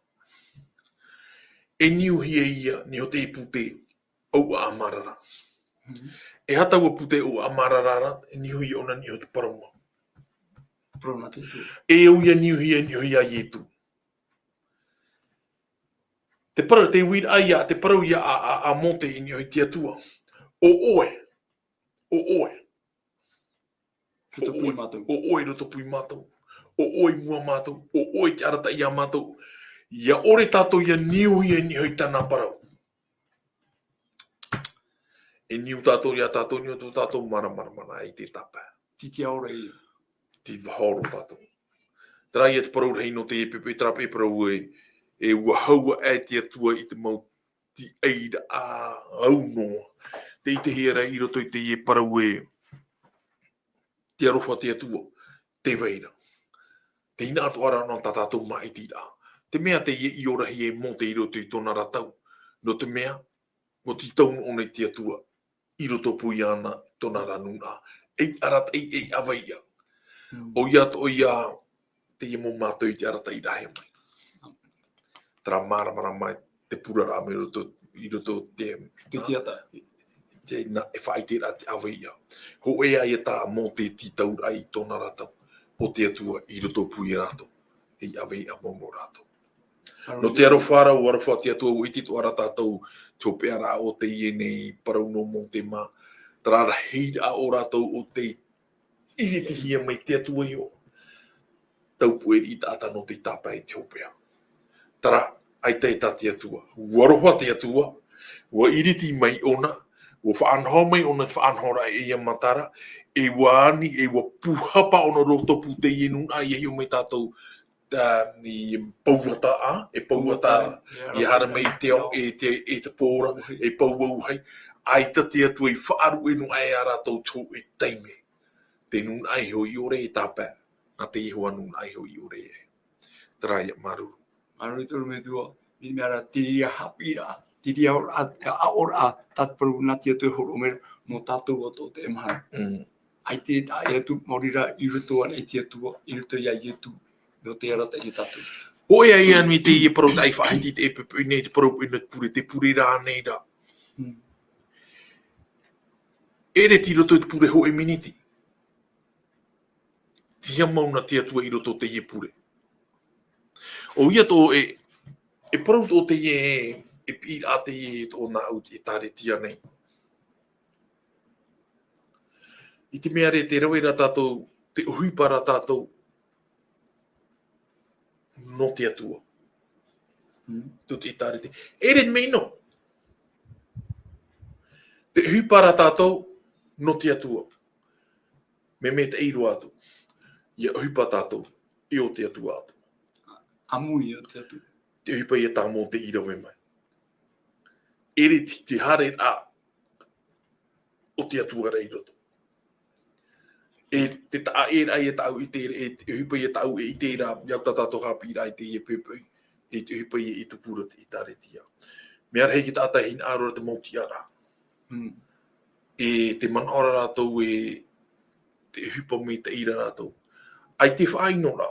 E niuhia ia, niʻa i te pūtē ʻauʻaʻa marara. Mhm. E aha taua pūtē ʻauʻaʻa marara ra, e niuhia ʻōna niʻa i te parau mau. Parau nā te Atua. E au ia niuhia, niuhia Ietu. Te parau, te uiraʻa ia, te parau ia a, a, a Mōte i niʻa i te Atua. ʻO ʻoe, ʻo ʻoe. Rotopū ia mātou. ʻO ʻoe, rotopū ia mātou. ʻO ʻoe i mua mātou, ʻo ʻoe te arataʻi ia mātou. ʻIa ʻore tātou ʻia niuhia i niʻa i tāna parau. E niu tātou ia tātou, niu tō tātou māramarama i te tāpae. Titi ʻaore ia. Te vahoro tātou. Terā ia te parau rahi nō te pepe, terā paʻi parau e, e ʻua hau aʻe te Atua i te mau tiʻairaʻa au noa. Tē ʻitehia ra i roto i teie parau e, te aroha te Atua, tē vai ra. Tē hinaʻaro atoʻa ra nō tā tātou māʻitiraʻa. Te mea teie i ora hia e Mōte i roto i tōna ra tau. Nō te mea, ʻua tītau noa ʻōna i te Atua, i rotopū ia ana tōna ra nūnaʻa. Ei arataʻi, ei ʻaveiʻa. Mm. ʻOia atoʻa ia, teie mau mātou i te arataʻi rahi mai. Terā māramarama te puraraʻa mai roto, i roto te, te tiata. Tēnā e faʻaʻite ra te ʻaveiʻa. Hōʻē ia tā Mōte tītauraʻa i tōna ra tau. ʻO te Atua i rotopū ia rātou. Ei ʻaveiʻa mau nō rātou. Nō te aroha ra, ʻua aroha te Atua, ʻua ʻite atoʻa ra tātou, te hopeʻa ra o teie nei parau nō Mōte mā, terā rahiraʻa o rātou ʻo tei ʻiritihia mai te Atua io. Taupuʻe riʻi taʻata nō te tāpae i te hopeʻa. Terā, ʻaita e tā te Atua. ʻUa aroha te Atua, ʻua ʻiriti mai ʻōna, ʻua faʻanaho mai ʻōna te faʻanahoraʻa e ia matara, e ʻua ani, e ʻua pūhapa ʻōna rotopū teie nūnaʻa, ʻia hiʻo mai tātou, tā, i Pauata, ā, e Pauata, Pauata, ia haere mai i te ao, e te, e te pō ra, e Pauauhai. ʻAita te Atua i faʻaruʻe noa aʻe ia rātou i te hōʻē taime. Te nūnaʻa iho i ʻore e tāpae. Nā te Iehova nūnaʻa iho i ʻore e. Terā ia, māuruuru. Māuruuru i te ʻorometua, i te mea ra, te reira haʻapiʻiraʻa, te reira aʻoraʻa, aʻoraʻa, tā te parau nā te Atua e hōroʻa mai ra, nō tātou atoʻa teie mahana. Mm. ʻAita e taʻa atu, maori rā, i roto anaʻe i te Atua, i roto ia Ietu, nō te arataʻi ia tātou. Hōʻē ïa anaʻe i teie parau tā i faʻahiti i te ʻepeʻepeʻo nei, te parau i te pure, te pure rānei ra. Mm. ʻEre tei roto i te pure hōʻē miniti. Tiʻa mau nā te Atua i roto i teie pure. ʻOia tō e, e parau tō teie, e piʻiraʻa teie tō nāʻu i te ʻĒtārētia nei. I te mea ra, te rave ra tātou, te ʻohipa ra tātou, nō te Atua. Mm. Tō te ʻĒtārētia. ʻEre mea ʻino. Te ʻohipa ra tātou, nō te Atua. Mea maitaʻi roa atu. ʻIa ʻohipa tātou, e ʻo te Atua atoʻa. ʻĀmui i te Atua. Te ʻohipa ïa tā Mōte i rave mai. ʻEre te, te haereraʻa o te Atua ra i roto. E te taʻa ʻē ra ïa tāʻu i te, e te ʻohipa ïa tāʻu e ʻite ra, ʻia tā tātou haʻapiʻiraʻa i teie ʻepeʻepeʻo, e te ʻohipa ïa i tupu ra te ʻĒtārētia. Mea rahi te taʻata e hinaʻaro ra te mau tiʻaraʻa. Mm. E te manaʻo ra rātou e te ʻohipa maitaʻi ra rātou. ʻAita e faʻaʻino ra,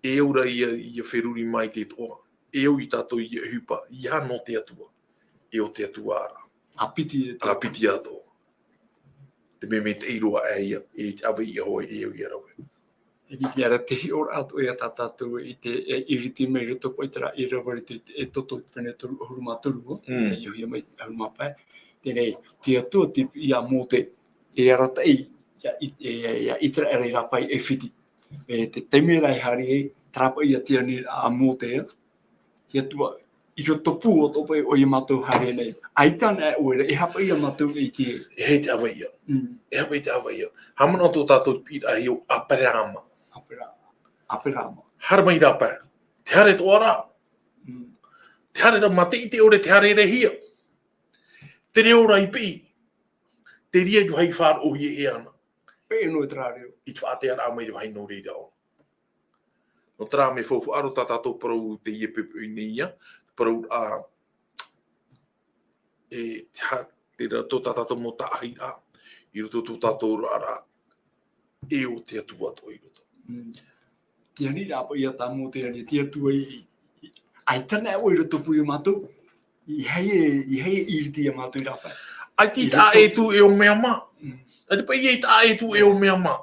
e au ra ïa, ʻia feruri mai te toʻa, e au ia tātou ʻia ʻohipa, ʻeiaha nō te Atua, e ʻo te Atua ra. ʻĀpiti e te ʻĀpiti atoʻa. Te mea maitaʻi roa aʻe ïa, e te ʻāvaʻe ʻia hoʻi, e au ʻia rave. E ʻite ra te hiʻoraʻa atoʻa ïa tā tātou e ʻite, e ʻiriti mai i roto paʻi terā ʻīrava i te, e Exodo pene toru ʻahuru mā toru, Mm. tei ʻōhie mai ʻahuru mā pae. Teie, te Atua tei piʻi ia Mōte, e arataʻi ia, ia, ia, ia ʻĪteraʻera i rāpae i ʻAifiti. E te taime ra e haere ai, terā paʻi ia te aniraʻa a Mōte, te Atua, i roto pū atoʻa paʻi ʻoia mātou haere nei. ʻAita anaʻe ʻoe ra, e aha paʻi ia mātou e ʻite. E aha te ʻāvaʻe ïa. Mm. E aha paʻi te ʻāvaʻe ïa. Haʻamanaʻo tō tātou piʻiraʻa hiʻo, ʻĀperaama. ʻĀpera-, ʻĀperaama. Haere mai i rāpae. Te haere atoʻa ra. Mm. Te haere ra, mā te ʻite ʻore te haere ra e hia. Te reo ra i piʻi. Te reira i te vāhi i faʻaroʻohia e ana. Peʻe noa i terā reo. I te faʻatearaʻa mai i te vāhi nō reira ʻōna. Nō terā mea faufaʻa roa tā tātou parau i teie ʻepeʻepeʻo nei ïa, parau, ā, e, te ha-, terā tō tā tātou mau taʻahiraʻa, i roto tō tātou oraraʻa, e ʻo te Atua atoʻa i roto. Mm. Te aniraʻa paʻi ia tā Mōte, te ani, te Atua i, i, ʻaita anaʻe ʻoe i roto pū ia mātou, ʻeiaha e, ʻeiaha e ʻiriti ia mātou i rāpae. ʻAita i taʻa ʻē atu e ʻo mea mā. Mm. ʻAita paʻi i taʻa ʻē atu e ʻo mea mā.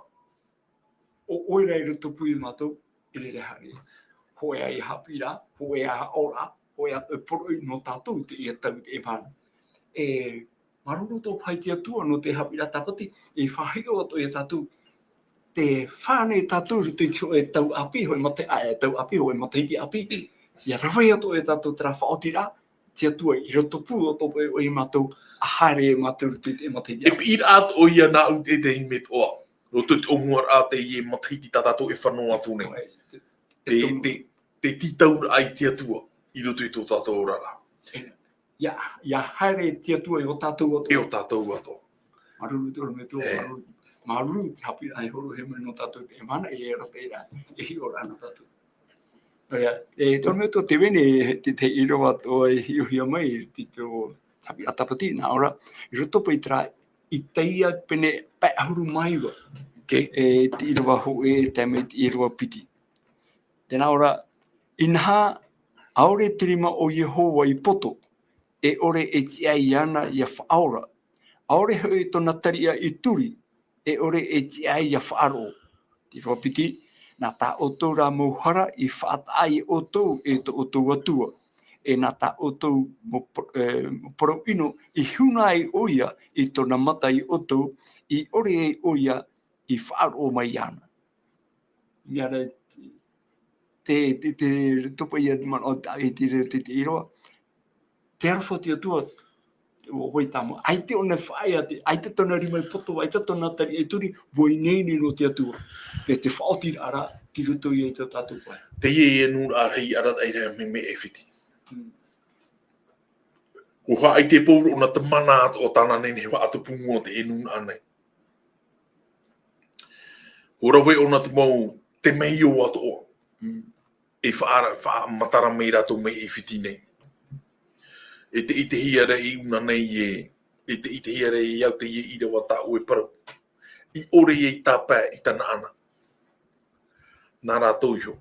ʻO ʻoe ra i roto pū ia mātou, ʻeʻere haere. Hōʻē ā haʻapiʻiraʻa, hōʻē ā aʻoraʻa, hōʻē ā poroʻi nō tātou i teie tau i teie mahana. E māuruuru atoʻa paʻi te Atua nō te haʻapiʻiraʻa tāpati, e faʻahiʻo atoʻa ia tātou, tē fā nei tātou i roto i te hōʻē tau ʻāpī, hōʻē mata-, ā, e tau ʻāpī, hōʻē matahiti ʻāpī. ʻIa rave atoʻa ia tātou terā faʻaotiraʻa, te Atua i roto pū atoʻa paʻi ʻoia ia mātou, ʻa haere ia mātou i roto i te matahiti ʻāpī. E piʻiraʻa atoʻa ïa nāʻu i te tahi mea atoʻa. Roto i te ʻōmuaraʻa teie matahiti tā tātou e fano atu nei. Te, te, te, te tītauraʻa i te Atua i roto i tō tātou oraraʻa. ʻIa, ʻia haere te Atua i ʻō tātou atoʻa. I ʻō tātou atoʻa. Māuruuru te ʻorometua, E. māuruuru, māuruuru te haʻapiʻiraʻa e hōroʻahia mai nō tātou i teie mahana, e arataʻi ra, e hiʻoraʻa nō tātou. ʻOia, e te ʻorometua Tevene, te, te ʻīrava atoʻa e hiʻohia mai, te, te haʻapiʻiraʻa tāpati, nā ʻō ra, i roto paʻi terā Isaia pene pae ʻahuru mā iva. Ok. E te ʻīrava hōʻē, tae mai te ʻīrava piti. Tē nā ʻō ra, inaha, ʻaore te rima o Iehova i poto, e ʻore e tiʻa iāna ʻia faʻaora. ʻAore hoʻi tōna tariʻa i turi, e ʻore e tiʻa ʻia faʻaroʻo. Te ʻīrava piti, nā tā ʻoutou rā mau hara i faʻataʻa ia ʻoutou e tō ʻoutou Atua. E nā tā ʻoutou mau por-, e, mau porou ʻino i huna ai ʻoia i tōna mata ia ʻoutou, i ʻore ai ʻoia i faʻaroʻo mai iāna. Mea ra, te, te, te, te topa ia te manaʻo tā i te reo te, te ʻīrava. Te aroha o te Atua, ʻua vai tāmau. ʻAita ʻōna faʻaea te, ʻaita tōna rima i poto, ʻaita tōna tariʻa i turi, vai nei nei nō te Atua. Pea te faʻaotiraʻa ra, tei roto ia i tō tātou pae. Teie e nūnaʻa rahi arataʻi ra mea, mea ʻAifiti. Mm. ʻUa haʻaʻite Pauro ʻōna te mana o tāna nei, nei faʻatupu mua te e nūnaʻa nei. ʻUa rave ʻōna te mau te mea ʻoa atoʻa. Mm. E faʻara-, faʻamatara mai rātou mai ʻĒfiti nei. E te, e te hiʻo ra i ʻōna nei e, e te, e te hiʻo ra i au teie ʻīrava tā ʻoe e parau. I ʻore ia i tāpae i Tanaana. Nā rātou iho,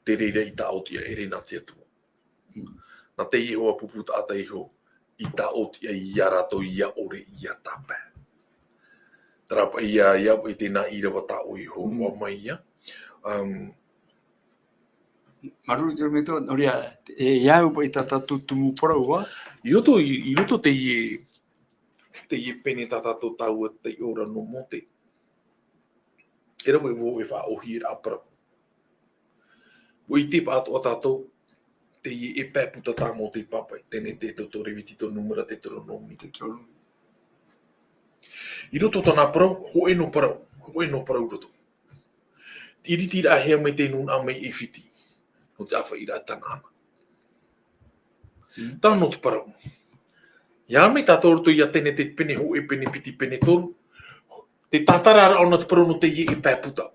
te reira i tāʻotiʻa, ʻere nā te Atua. Mm. Nā te Iehova pupu taʻata iho, i tāʻotiʻa ia rātou, ia ʻore, ia tāpae. Terā paʻi ia, ia, e tēnā ʻīrava tā ʻoe i hōroʻa Mm. mai ia. Um, Māuruuru i te ʻorometua, nō reira, e, e au paʻi tā tātou tumu parau, ā? I roto, i, i roto teie, teie pene tā tātou tāua taiʻo ra nō Mōte. E rave vau e faʻaʻōhie ra parau. ʻUa ʻite paʻatoʻa tātou, teie e pae puta tā Mōte i pāpaʻi, Tenete, Etoto, Revitito, Nūmera, Teuteronome. Teuteronome. I roto tāna parau, hōʻē noa parau, hōʻē noa parau roto. I ʻiritiraʻahia mai te nūnaʻa mai ʻĒfiti, nō te ʻāfaʻiraʻa i Tanaana. Mm. Terā noa te parau. ʻIa haere mai tātou roto ia Tenete pene hōʻē, pene piti, pene toru. Te tātara ra ʻōna te parau nō teie e pae puta.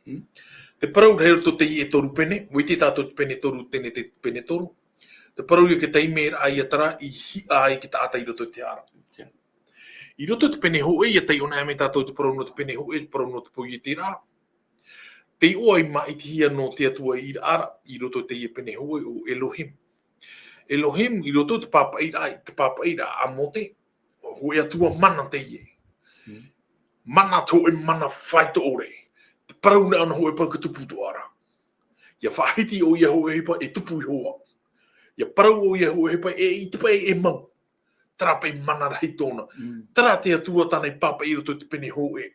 Mm. Te parau rahi roto teie e toru pene, ʻua ʻite tātou te pene toru, Tenete pene toru. Te parau ia te taime ra ia terā i hiʻa ai te taʻata i roto i te hara. Ia. I roto te pene hōʻē, ʻia taiʻo anaʻe mai tātou te parau nō te pene hōʻē, te parau nō te poieteraʻa. Te iʻoa i māʻitihia nō te Atua i rāʻau, i roto teie pene hōʻē ʻo Elohim. Elohim, i roto te pāpaʻiraʻa, te pāpaʻiraʻa a Mōte, hōʻē Atua mana teie. Mm. Mana, te hōʻē mana faito ʻore. Te parau nei ʻōna hōʻē parau ka tupu atoʻa ra. ʻIa faʻahiti ʻoia hōʻē ʻohipa e tupu iho ā. ʻIa parau ʻoia hōʻē ʻohipa e ʻite paʻi e mau. Terā paʻi mana rahi tōna. Mm. Terā te Atua tāna i pāpaʻi i roto i te pene hōʻē.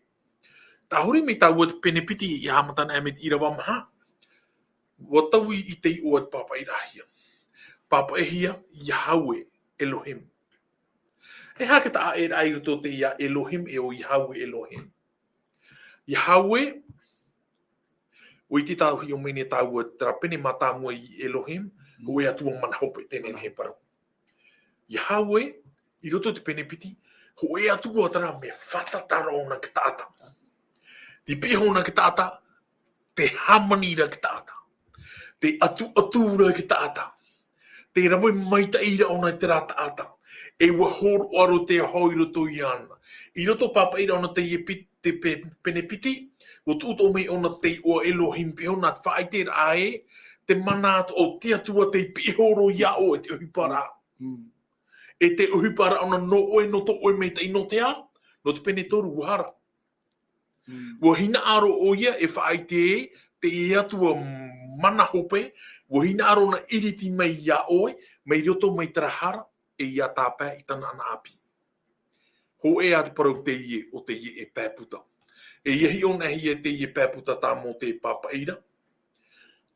Tahuri mai tāua te pene piti, ʻia haʻamata anaʻe mai te ʻīrava maha. ʻUa taui i te iʻoa te pāpaʻiraʻahia. Pāpaʻihia Yahweh Elohim. E aha te taʻa ʻē ra i roto i teie Elohim e ʻo Yahweh Elohim. Yahweh, ʻua ʻite tātou, hiʻo mai nei tāua terā pene mātāmua i Elohim, Mm. hōʻē Atua mana hope, teie nei e parau. Yahweh, i roto i te pene piti, hōʻē Atua terā mea fātata ra ʻōna i te taʻata. Tei piʻi iho ʻōna i te taʻata, tē hāmani ra i te taʻata. Tē ʻatuʻatu ra i te taʻata. Tē rave maitaʻi ra ʻōna i terā taʻata. E ʻua hōroʻa roa te aho i roto iāna. I roto pāpaʻi ra ʻōna teie pit-, te pe-, pene piti, ʻua tuʻu atoʻa mai ʻōna te iʻoa Elohim, pihaʻi iho nā te faʻaʻiteraʻa ē, te mana atoʻa o te Atua tei piʻi iho roa iā ʻoe te ʻohipa ra. Mm. E te ʻohipa ra ʻōna nō ʻoe, nō tō ʻoe maitaʻi, nō te aha? Nō te pene toru, ʻua hara. Mm. ʻUa hinaʻaro ʻoia e faʻaʻite ē, teie Atua mana hope, ʻua hinaʻaro na ʻiriti mai iā ʻoe, mai roto mai terā hara, e ʻia tāpae i Tanaana ʻāpī. Hōʻē ā te parau teie o teie e pae puta. E ʻia hiʻo anaʻe hia teie pae puta tā Mōte e pāpaʻi ra,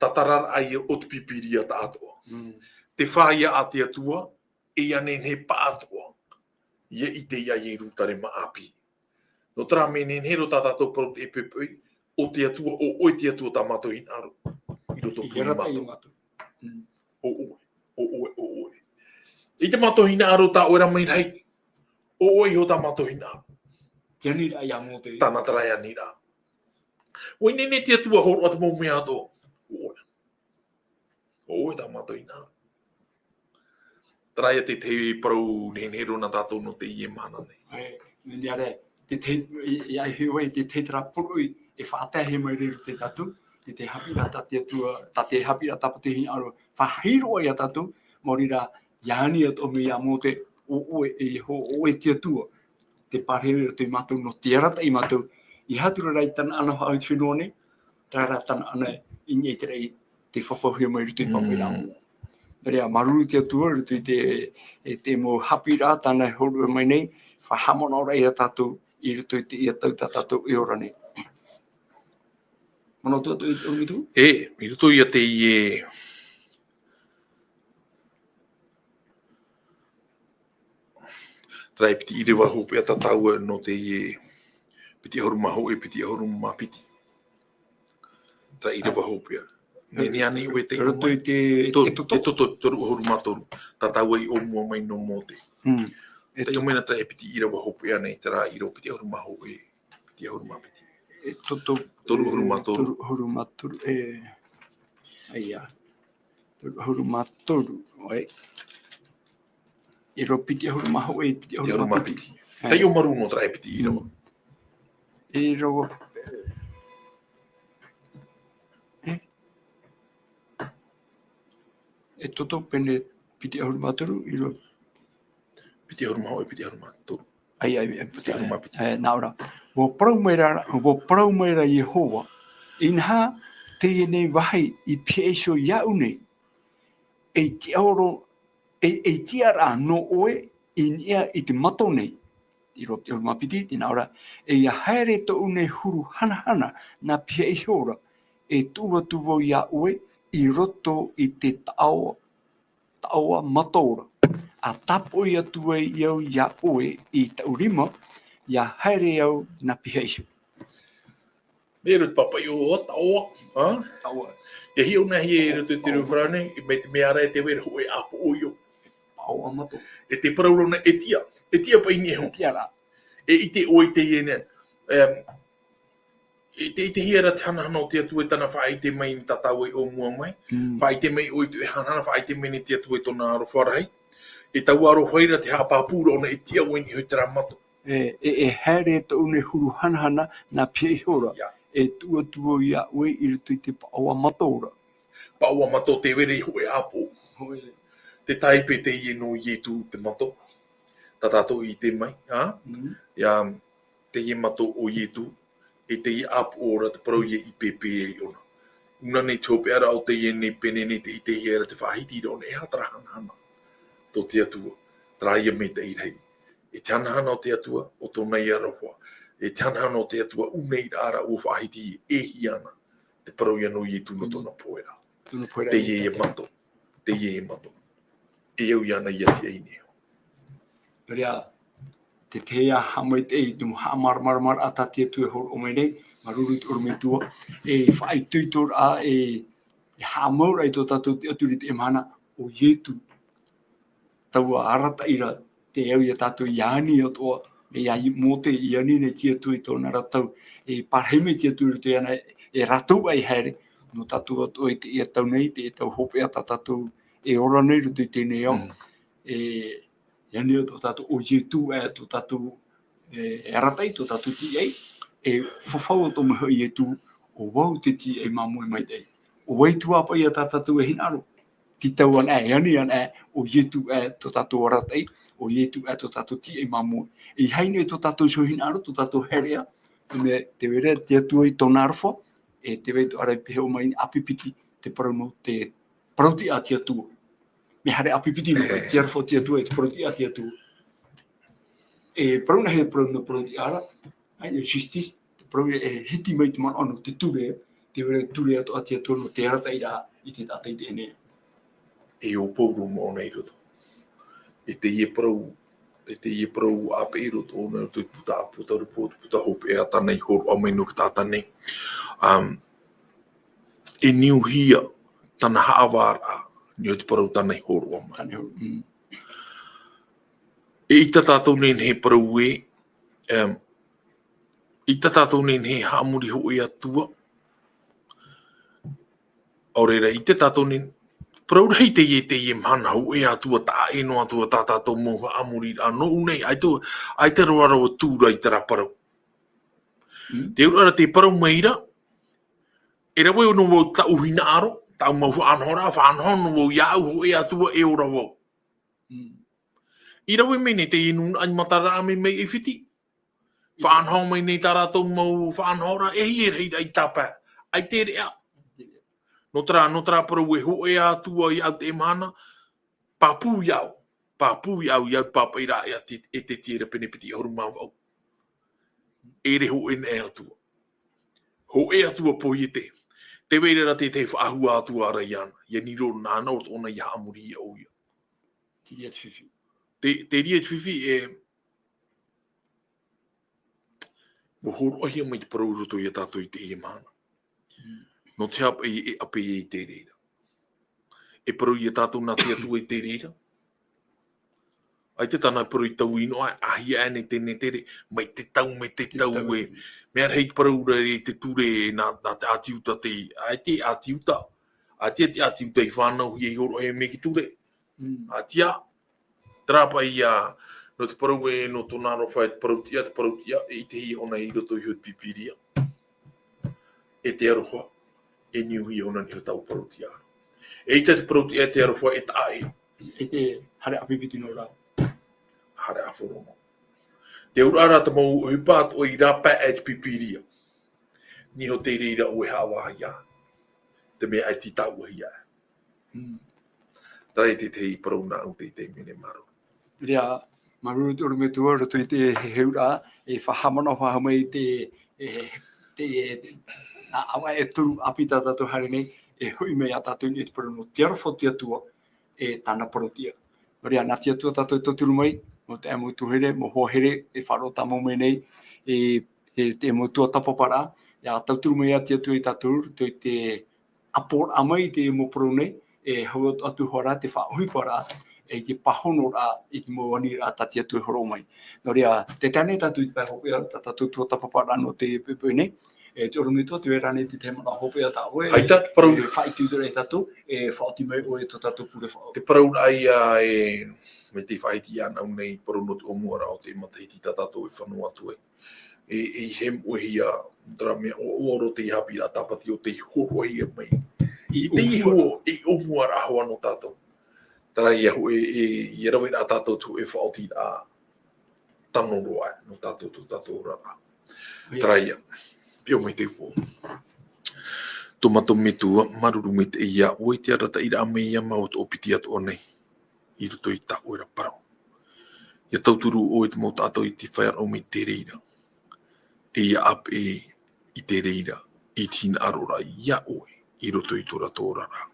tātararaʻa ia o te Pīpīria taʻatoʻa. Mm. Te feiā a te Atua, e ʻia nehenehe pāʻatoʻa, ʻia ʻite ia Ierutarema ʻāpī. Nō terā mea nehenehe roa tā tātou parau e poʻipoʻi, o te Atua, ʻo ʻoe te Atua tā mātou hinaʻaro, i roto I pū iā mātou. Mātou. Mm. ʻO ʻoe, ʻo ʻoe, ʻo ʻoe. I te mātou hinaʻaro tā ʻoe ra mai rahi, ʻo ʻoe iho tā mātou hinaʻaro. Te aniraʻa iā Mōte. Tāna terā aniraʻa. ʻUa ineine te Atua hōroʻa te mau mea atoʻa. ʻO ʻoe. ʻO ʻoe tā mātou hinaʻaro. Terā ia te tahi parau nehenehe roa nā tātou nō teie mahana nei. ʻAe, mea nā reira, te tahi, i, i, i, i, te tahi terā poroʻi, e faʻatae mai ra i roto ia tātou, te, te haʻapiʻiraʻa tā te Atua, tā te haʻapiʻiraʻa tāpati hinaʻaro, faʻahiroʻa iā tātou, maori rā, ʻia ani atoʻa mai iā Mōte, ʻo ʻoe, e Iehova, ʻo ʻoe te Atua, tē pārahi ra i roto ia mātou, nō te arataʻi ia mātou, ʻeiaha atu ra i Tanaana haʻavī i te fenua nei, terā rā Tanaana i niʻa i te raʻi, tē fafauhia mai i roto i te pāpaʻiraʻa. Mm. Nā reira, māuruuru i te Atua, i roto i te, e te mau haʻapiʻiraʻa tāna e hōroʻa mai nei, faʻahaʻamanaʻo ra iā tātou, i roto i teie tau tā tātou e ora nei. Manaʻo atu tātou i te ʻorometua? E, i roto ia teie, terā e piti ʻīrava hopeʻa tā tāua nō teie piti ʻahuru mā hōʻē, piti ʻahuru mā piti. Terā ʻīrava hopeʻa. Nehenehe ānei ʻoe e taiʻo mai? Roto i te, to-, Etoto? Etoto, toru ʻahuru mā toru. Tā tāua i ʻōmua mai nō Mōte. Mm. Taiʻo mai na terā e piti ʻīrava hopeʻa nei, terā ʻīrava piti ʻahuru mā hōʻē, piti ʻahuru mā piti. e toto, toru ʻahuru mā toru. Toru ʻahuru mā toru, e, ʻaia. Toru ʻahuru mā toru, ʻoe. ʻĪrava piti ʻahuru mā hōʻē, piti ʻahuru mā piti. Piti ʻahuru mā piti. ʻAe. Taiʻo marū nō terā e piti ʻīrava. Mm. ʻĪrava, e, e toto pene piti ʻahuru mā toru, ʻīrava. Piti ʻahuru mā hōʻē, piti ʻahuru mā toru. ʻAe, ʻae, ʻae, piti ʻahuru mā piti. E, nā ʻō ra. ʻUa parau mai ra, ʻua parau mai ra Iehova, inaha, teie nei vāhi i pihaʻi iho iāʻu nei, ei tiʻaoro, ei, ei tiʻaraʻa nō ʻoe i niʻa i te mato nei. ʻĪrava piti ʻahuru mā piti, tē nā ʻō ra, e ʻia haere tōʻu nei huru hanahana nā pihaʻi iho ra, e tuʻu atu vau iā ʻoe i roto i te taʻaoa, taʻaoa mato ra. ʻA tāpoʻi atu ai au iā ʻoe i taʻu rima, ʻia haere au nā pihaʻi iho. Mea rau te pāpaʻi ʻō, taʻaoa, ha? Taʻaoa. E hiʻo nā hia i roto i te reo farāni, mai te mea ra e te vai ra hōʻē ʻāpoʻo ïa. Taʻaoa mato. E te parau ra nā, e tiʻa, e tiʻa paʻi i niʻa iho. E tiʻa ra. E ʻite ʻoe i teie nei, em, e te, e ʻitehia ra te hanahana o te Atua i tāna faʻaʻite mai i tā tāua i ʻōmua mai. Mm. Faʻaʻite mai ʻoe i te hanahana, faʻaʻite mai nei te Atua i tōna aroha rahi. E taua aroha ra te haʻapāpū ra ʻōna e tiʻa ʻoe i niʻa iho i terā mato. E, e, e haere tōʻu nei huru hanahana nā pihaʻi iho ra. Ia. E tuʻu atu vau iā ʻoe i roto i te paʻoa mato ra. Paʻoa mato, te vai ra hōʻē ʻāpoʻo. Hōʻē. Te tāipe teie nō Ietu te mato. Tā tātou i ʻite mai, ha? Mm. Ia, teie mato o Ietu, e teie ʻāpoʻo ra te parau ïa i pēpē ai ʻōna. Inā nei te hopeʻa ra o teie nei pene nei te ʻitehia ra te faʻahiti ra ʻōna, e aha terā hanahana tō te Atua, terā ïa maitaʻi rahi. E te hanahana o te Atua, ʻo tōna ïa aroha. E te hanahana o te Atua, ʻūnaʻi ra ʻua faʻahiti e hia ana te parau ïa nō Ietu nō tōna pohe ra. Tōna pohe ra. Teie ïa mato. Teie ïa mato. E au iāna ʻia tiʻa i niʻa iho. Nō reira, te tahi haʻamaitaʻi i te mau haʻamāramaramaraʻa tā te Atua e hōroʻa mai nei, māuruuru i te ʻorometua, e faʻaitoitoraʻa, e, e haʻamau ra i tō tātou tiʻaturi i teie mahana, ʻo Ietu. Taua arataʻi ra, te au iā tātou ʻia ani atoʻa, e ia Mōte i ani nei te Atua i tōna ra tau, e parahi mai te Atua i roto iāna, e rātou ʻae haere, nō tātou atoʻa i teie tau nei, te tau hopeʻa tā tātou e ora nei i roto i teie nei ao. Mm. E, e ani atoʻa tātou ʻo Ietu, e, tō tātou, e, e arataʻi, tō tātou tīaʻi, e fafau atoʻa mai hoʻi Ietu, ʻo vau te tīaʻi māmoe maitaʻi. ʻO vai atu ā paʻi tā tātou e hinaʻaro. Tītau anaʻe, e ani anaʻe, ʻo Ietu ʻae tō tātou arataʻi, ʻo Ietu ʻae tō tātou tīaʻi māmoe. E ʻeiaha nei tō tātou iho hinaʻaro, tō tātou haereʻa, te mea, te vai ra te Atua i tōna aroha, e te vai atoʻa ra i pihaʻi mai ʻāpipiti, te parau nō te parau-tiʻa a te Atua. Mea haere ʻāpipiti nō te aroha o te Atua, e te parau-tiʻa a te Atua. E parau nā hea te parau nō parau-tiʻa ra, ʻae, e justice, te parau e hiti mai te manaʻo nō te ture, te vai ra ture atoʻa a te Atua nō te arataʻiraʻa i te taʻata i teie nei. E ʻo Pauro moʻona i roto. E teie parau, e teie parau ʻāpeʻe i roto ʻōna i roto i te puta ʻĀpōtarupo, te puta hopeʻa tāna i hōroʻa mai nō te taʻata nei. Um, e niuhia tāna haʻavāraʻa, niuhia te parau tāna i hōroʻa mai. Tāna i hōroʻa, mm. E ʻite tātou nei, nei parau ē, em, ʻite tātou nei, nei haʻamori hōʻē Atua. ʻAore ra, ʻite tātou nei, parau rahi teie, teie mahana hōʻē Atua, taʻa ʻē noa atu ā tā tātou mau haʻamoriraʻa nō ʻō nei, ʻaita, ʻaita roa rāua tū ra i terā parau. Mm. Te auraʻa ra tē parau mai ra, e rave noa vau i tāʻu hinaʻaro, tāʻu mau faʻanahoraʻa, faʻanaho noa vau iāʻu hōʻē Atua e ora vau. Mm. I rave mai nei teie nūnaʻa i matara mai, mai i Fiti. Faʻanaho mai nei tā rātou mau faʻanahoraʻa, e hia e rahi ra i tāpae. ʻAita e reʻa. Nō terā, nō terā parau e hōʻē Atua iāʻu i teie mahana, pāpū iāʻu. Pāpū iāʻu, iāʻu pāpaʻi ra e te, e te tiʻa ra pene piti ʻahuru mā vaʻu. E ʻere hōʻē nei Atua. Hōʻē Atua poiete. Te vai ra te, te faʻahua Atua ra iāna. ʻIa niro nāna ʻo tōna ʻia haʻamori iā ʻoia. Te reira te fifi. Te, te reira te fifi e, ʻua hōroʻahia mai te parau i roto iā tātou i teie mahana. Mm. Nō te aha paʻi e ʻape i te reira. E parau iā tātou nā te Atua i te reira. ʻAita tāna parau i tauihaʻa, ʻāhia aʻe nei te netere, mai te tau, mai te tau e. Mea rahi te parau ra i te ture, nā, nā te ʻĀti Iuta te, ʻaita e ʻĀti Iuta, ʻaita e te ʻĀti Iuta i fānauhia i hōroʻahia mai te ture. Mm. ʻAita, terā paʻi ia, nō te parau e, nō tōna aroha e te parau tiʻa, te parau tiʻa, e ʻitehia ʻōna i roto iho i te Pīpīria. E te aroha, e niuhia ʻōna i niʻa i te parau tiʻa. E ʻaita te parau tiʻa, e te aroha, e taʻa ʻē. E te haere ʻāpipiti noa rā. Haere ʻāfaro noa. Te auraʻa rā te mau ʻohipa atoʻa i rāpae aʻe i te Pīpīria. Niho te reira ʻoe e haʻavāhia. Te mea ʻaita i tāuʻahia. Mm. Terā ia te, te parau nāʻu i teie nei, māuruuru. Ia, māuruuru te ʻorometua, roto i te heheuraʻa, e faʻahaʻamanaʻo faʻahou mai i te, e, te, e, te, nā, ʻāvaʻe e toru ʻāpī tā tātou haere nei, e hoʻi mai ia tātou i te parau nō te aroha o te Atua, e tāna parau tiʻa. Nō reira, nā te Atua tātou e tauturu mai, mau taeaʻe, mau tuahere, mau hoa here, e faʻaroʻo tāmau mai nei, e, e te mau tuatāpaparaʻa, ia tauturu mai ia te Atua ia tātou, roto i te ʻaporaʻa mai i te mau parau nei, e hau atu hoʻi rā te faʻaʻohiparaʻa, e te pāhonoraʻa, i te mau aniraʻa tā te Atua e hōroʻa mai. Nō reira, tē tae nei tātou i te pae hopeʻa, tā tātou tuatāpaparaʻa nō te poʻipoʻi nei, e te ʻorometua, tē vai ra ānei te tahi manaʻo hopeʻa tā ʻoe, ʻaita te parau. E faʻaitoito ia tātou, e faʻaoti mai ʻoe i tō tātou pure faʻaoti. Te parau ra ia e, mai te faʻaiti ia nāʻu nei, parau nō te ʻōmuaraʻa o te matahiti tā tātou e fano atu ai. E, e hemehia, terā mea, ʻo, ʻo roto i te haʻapiʻiraʻa tāpati o tei hōroʻahia mai. I te ʻōmuaraʻa. Iho, i ʻōmuaraʻa hoʻi nō tātou. Terā ia hoʻi, e, e, ia rave ra tātou tō e faʻaotiraʻa tano roa, nō tātou, tō tātou oraraʻa. Ia. Terā ia, piʻo mai te upoʻo. Tō mātou Metua, māuruuru maitaʻi ia ʻoe i te arataʻiraʻa mai ia mau tō piti atoʻa nei. I roto i tā ʻoe ra parau. Ia tauturu ʻoe i te mau taʻata i te feiā mai te reira. E ia ʻāpeʻe i te reira, i te hinaʻaroraʻa ia ʻoe, i roto i tō rātou oraraʻa.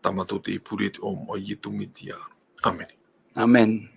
Tā mātou te pure i te iʻoa o Iesu Mesia. ʻĀmene. ʻĀmene.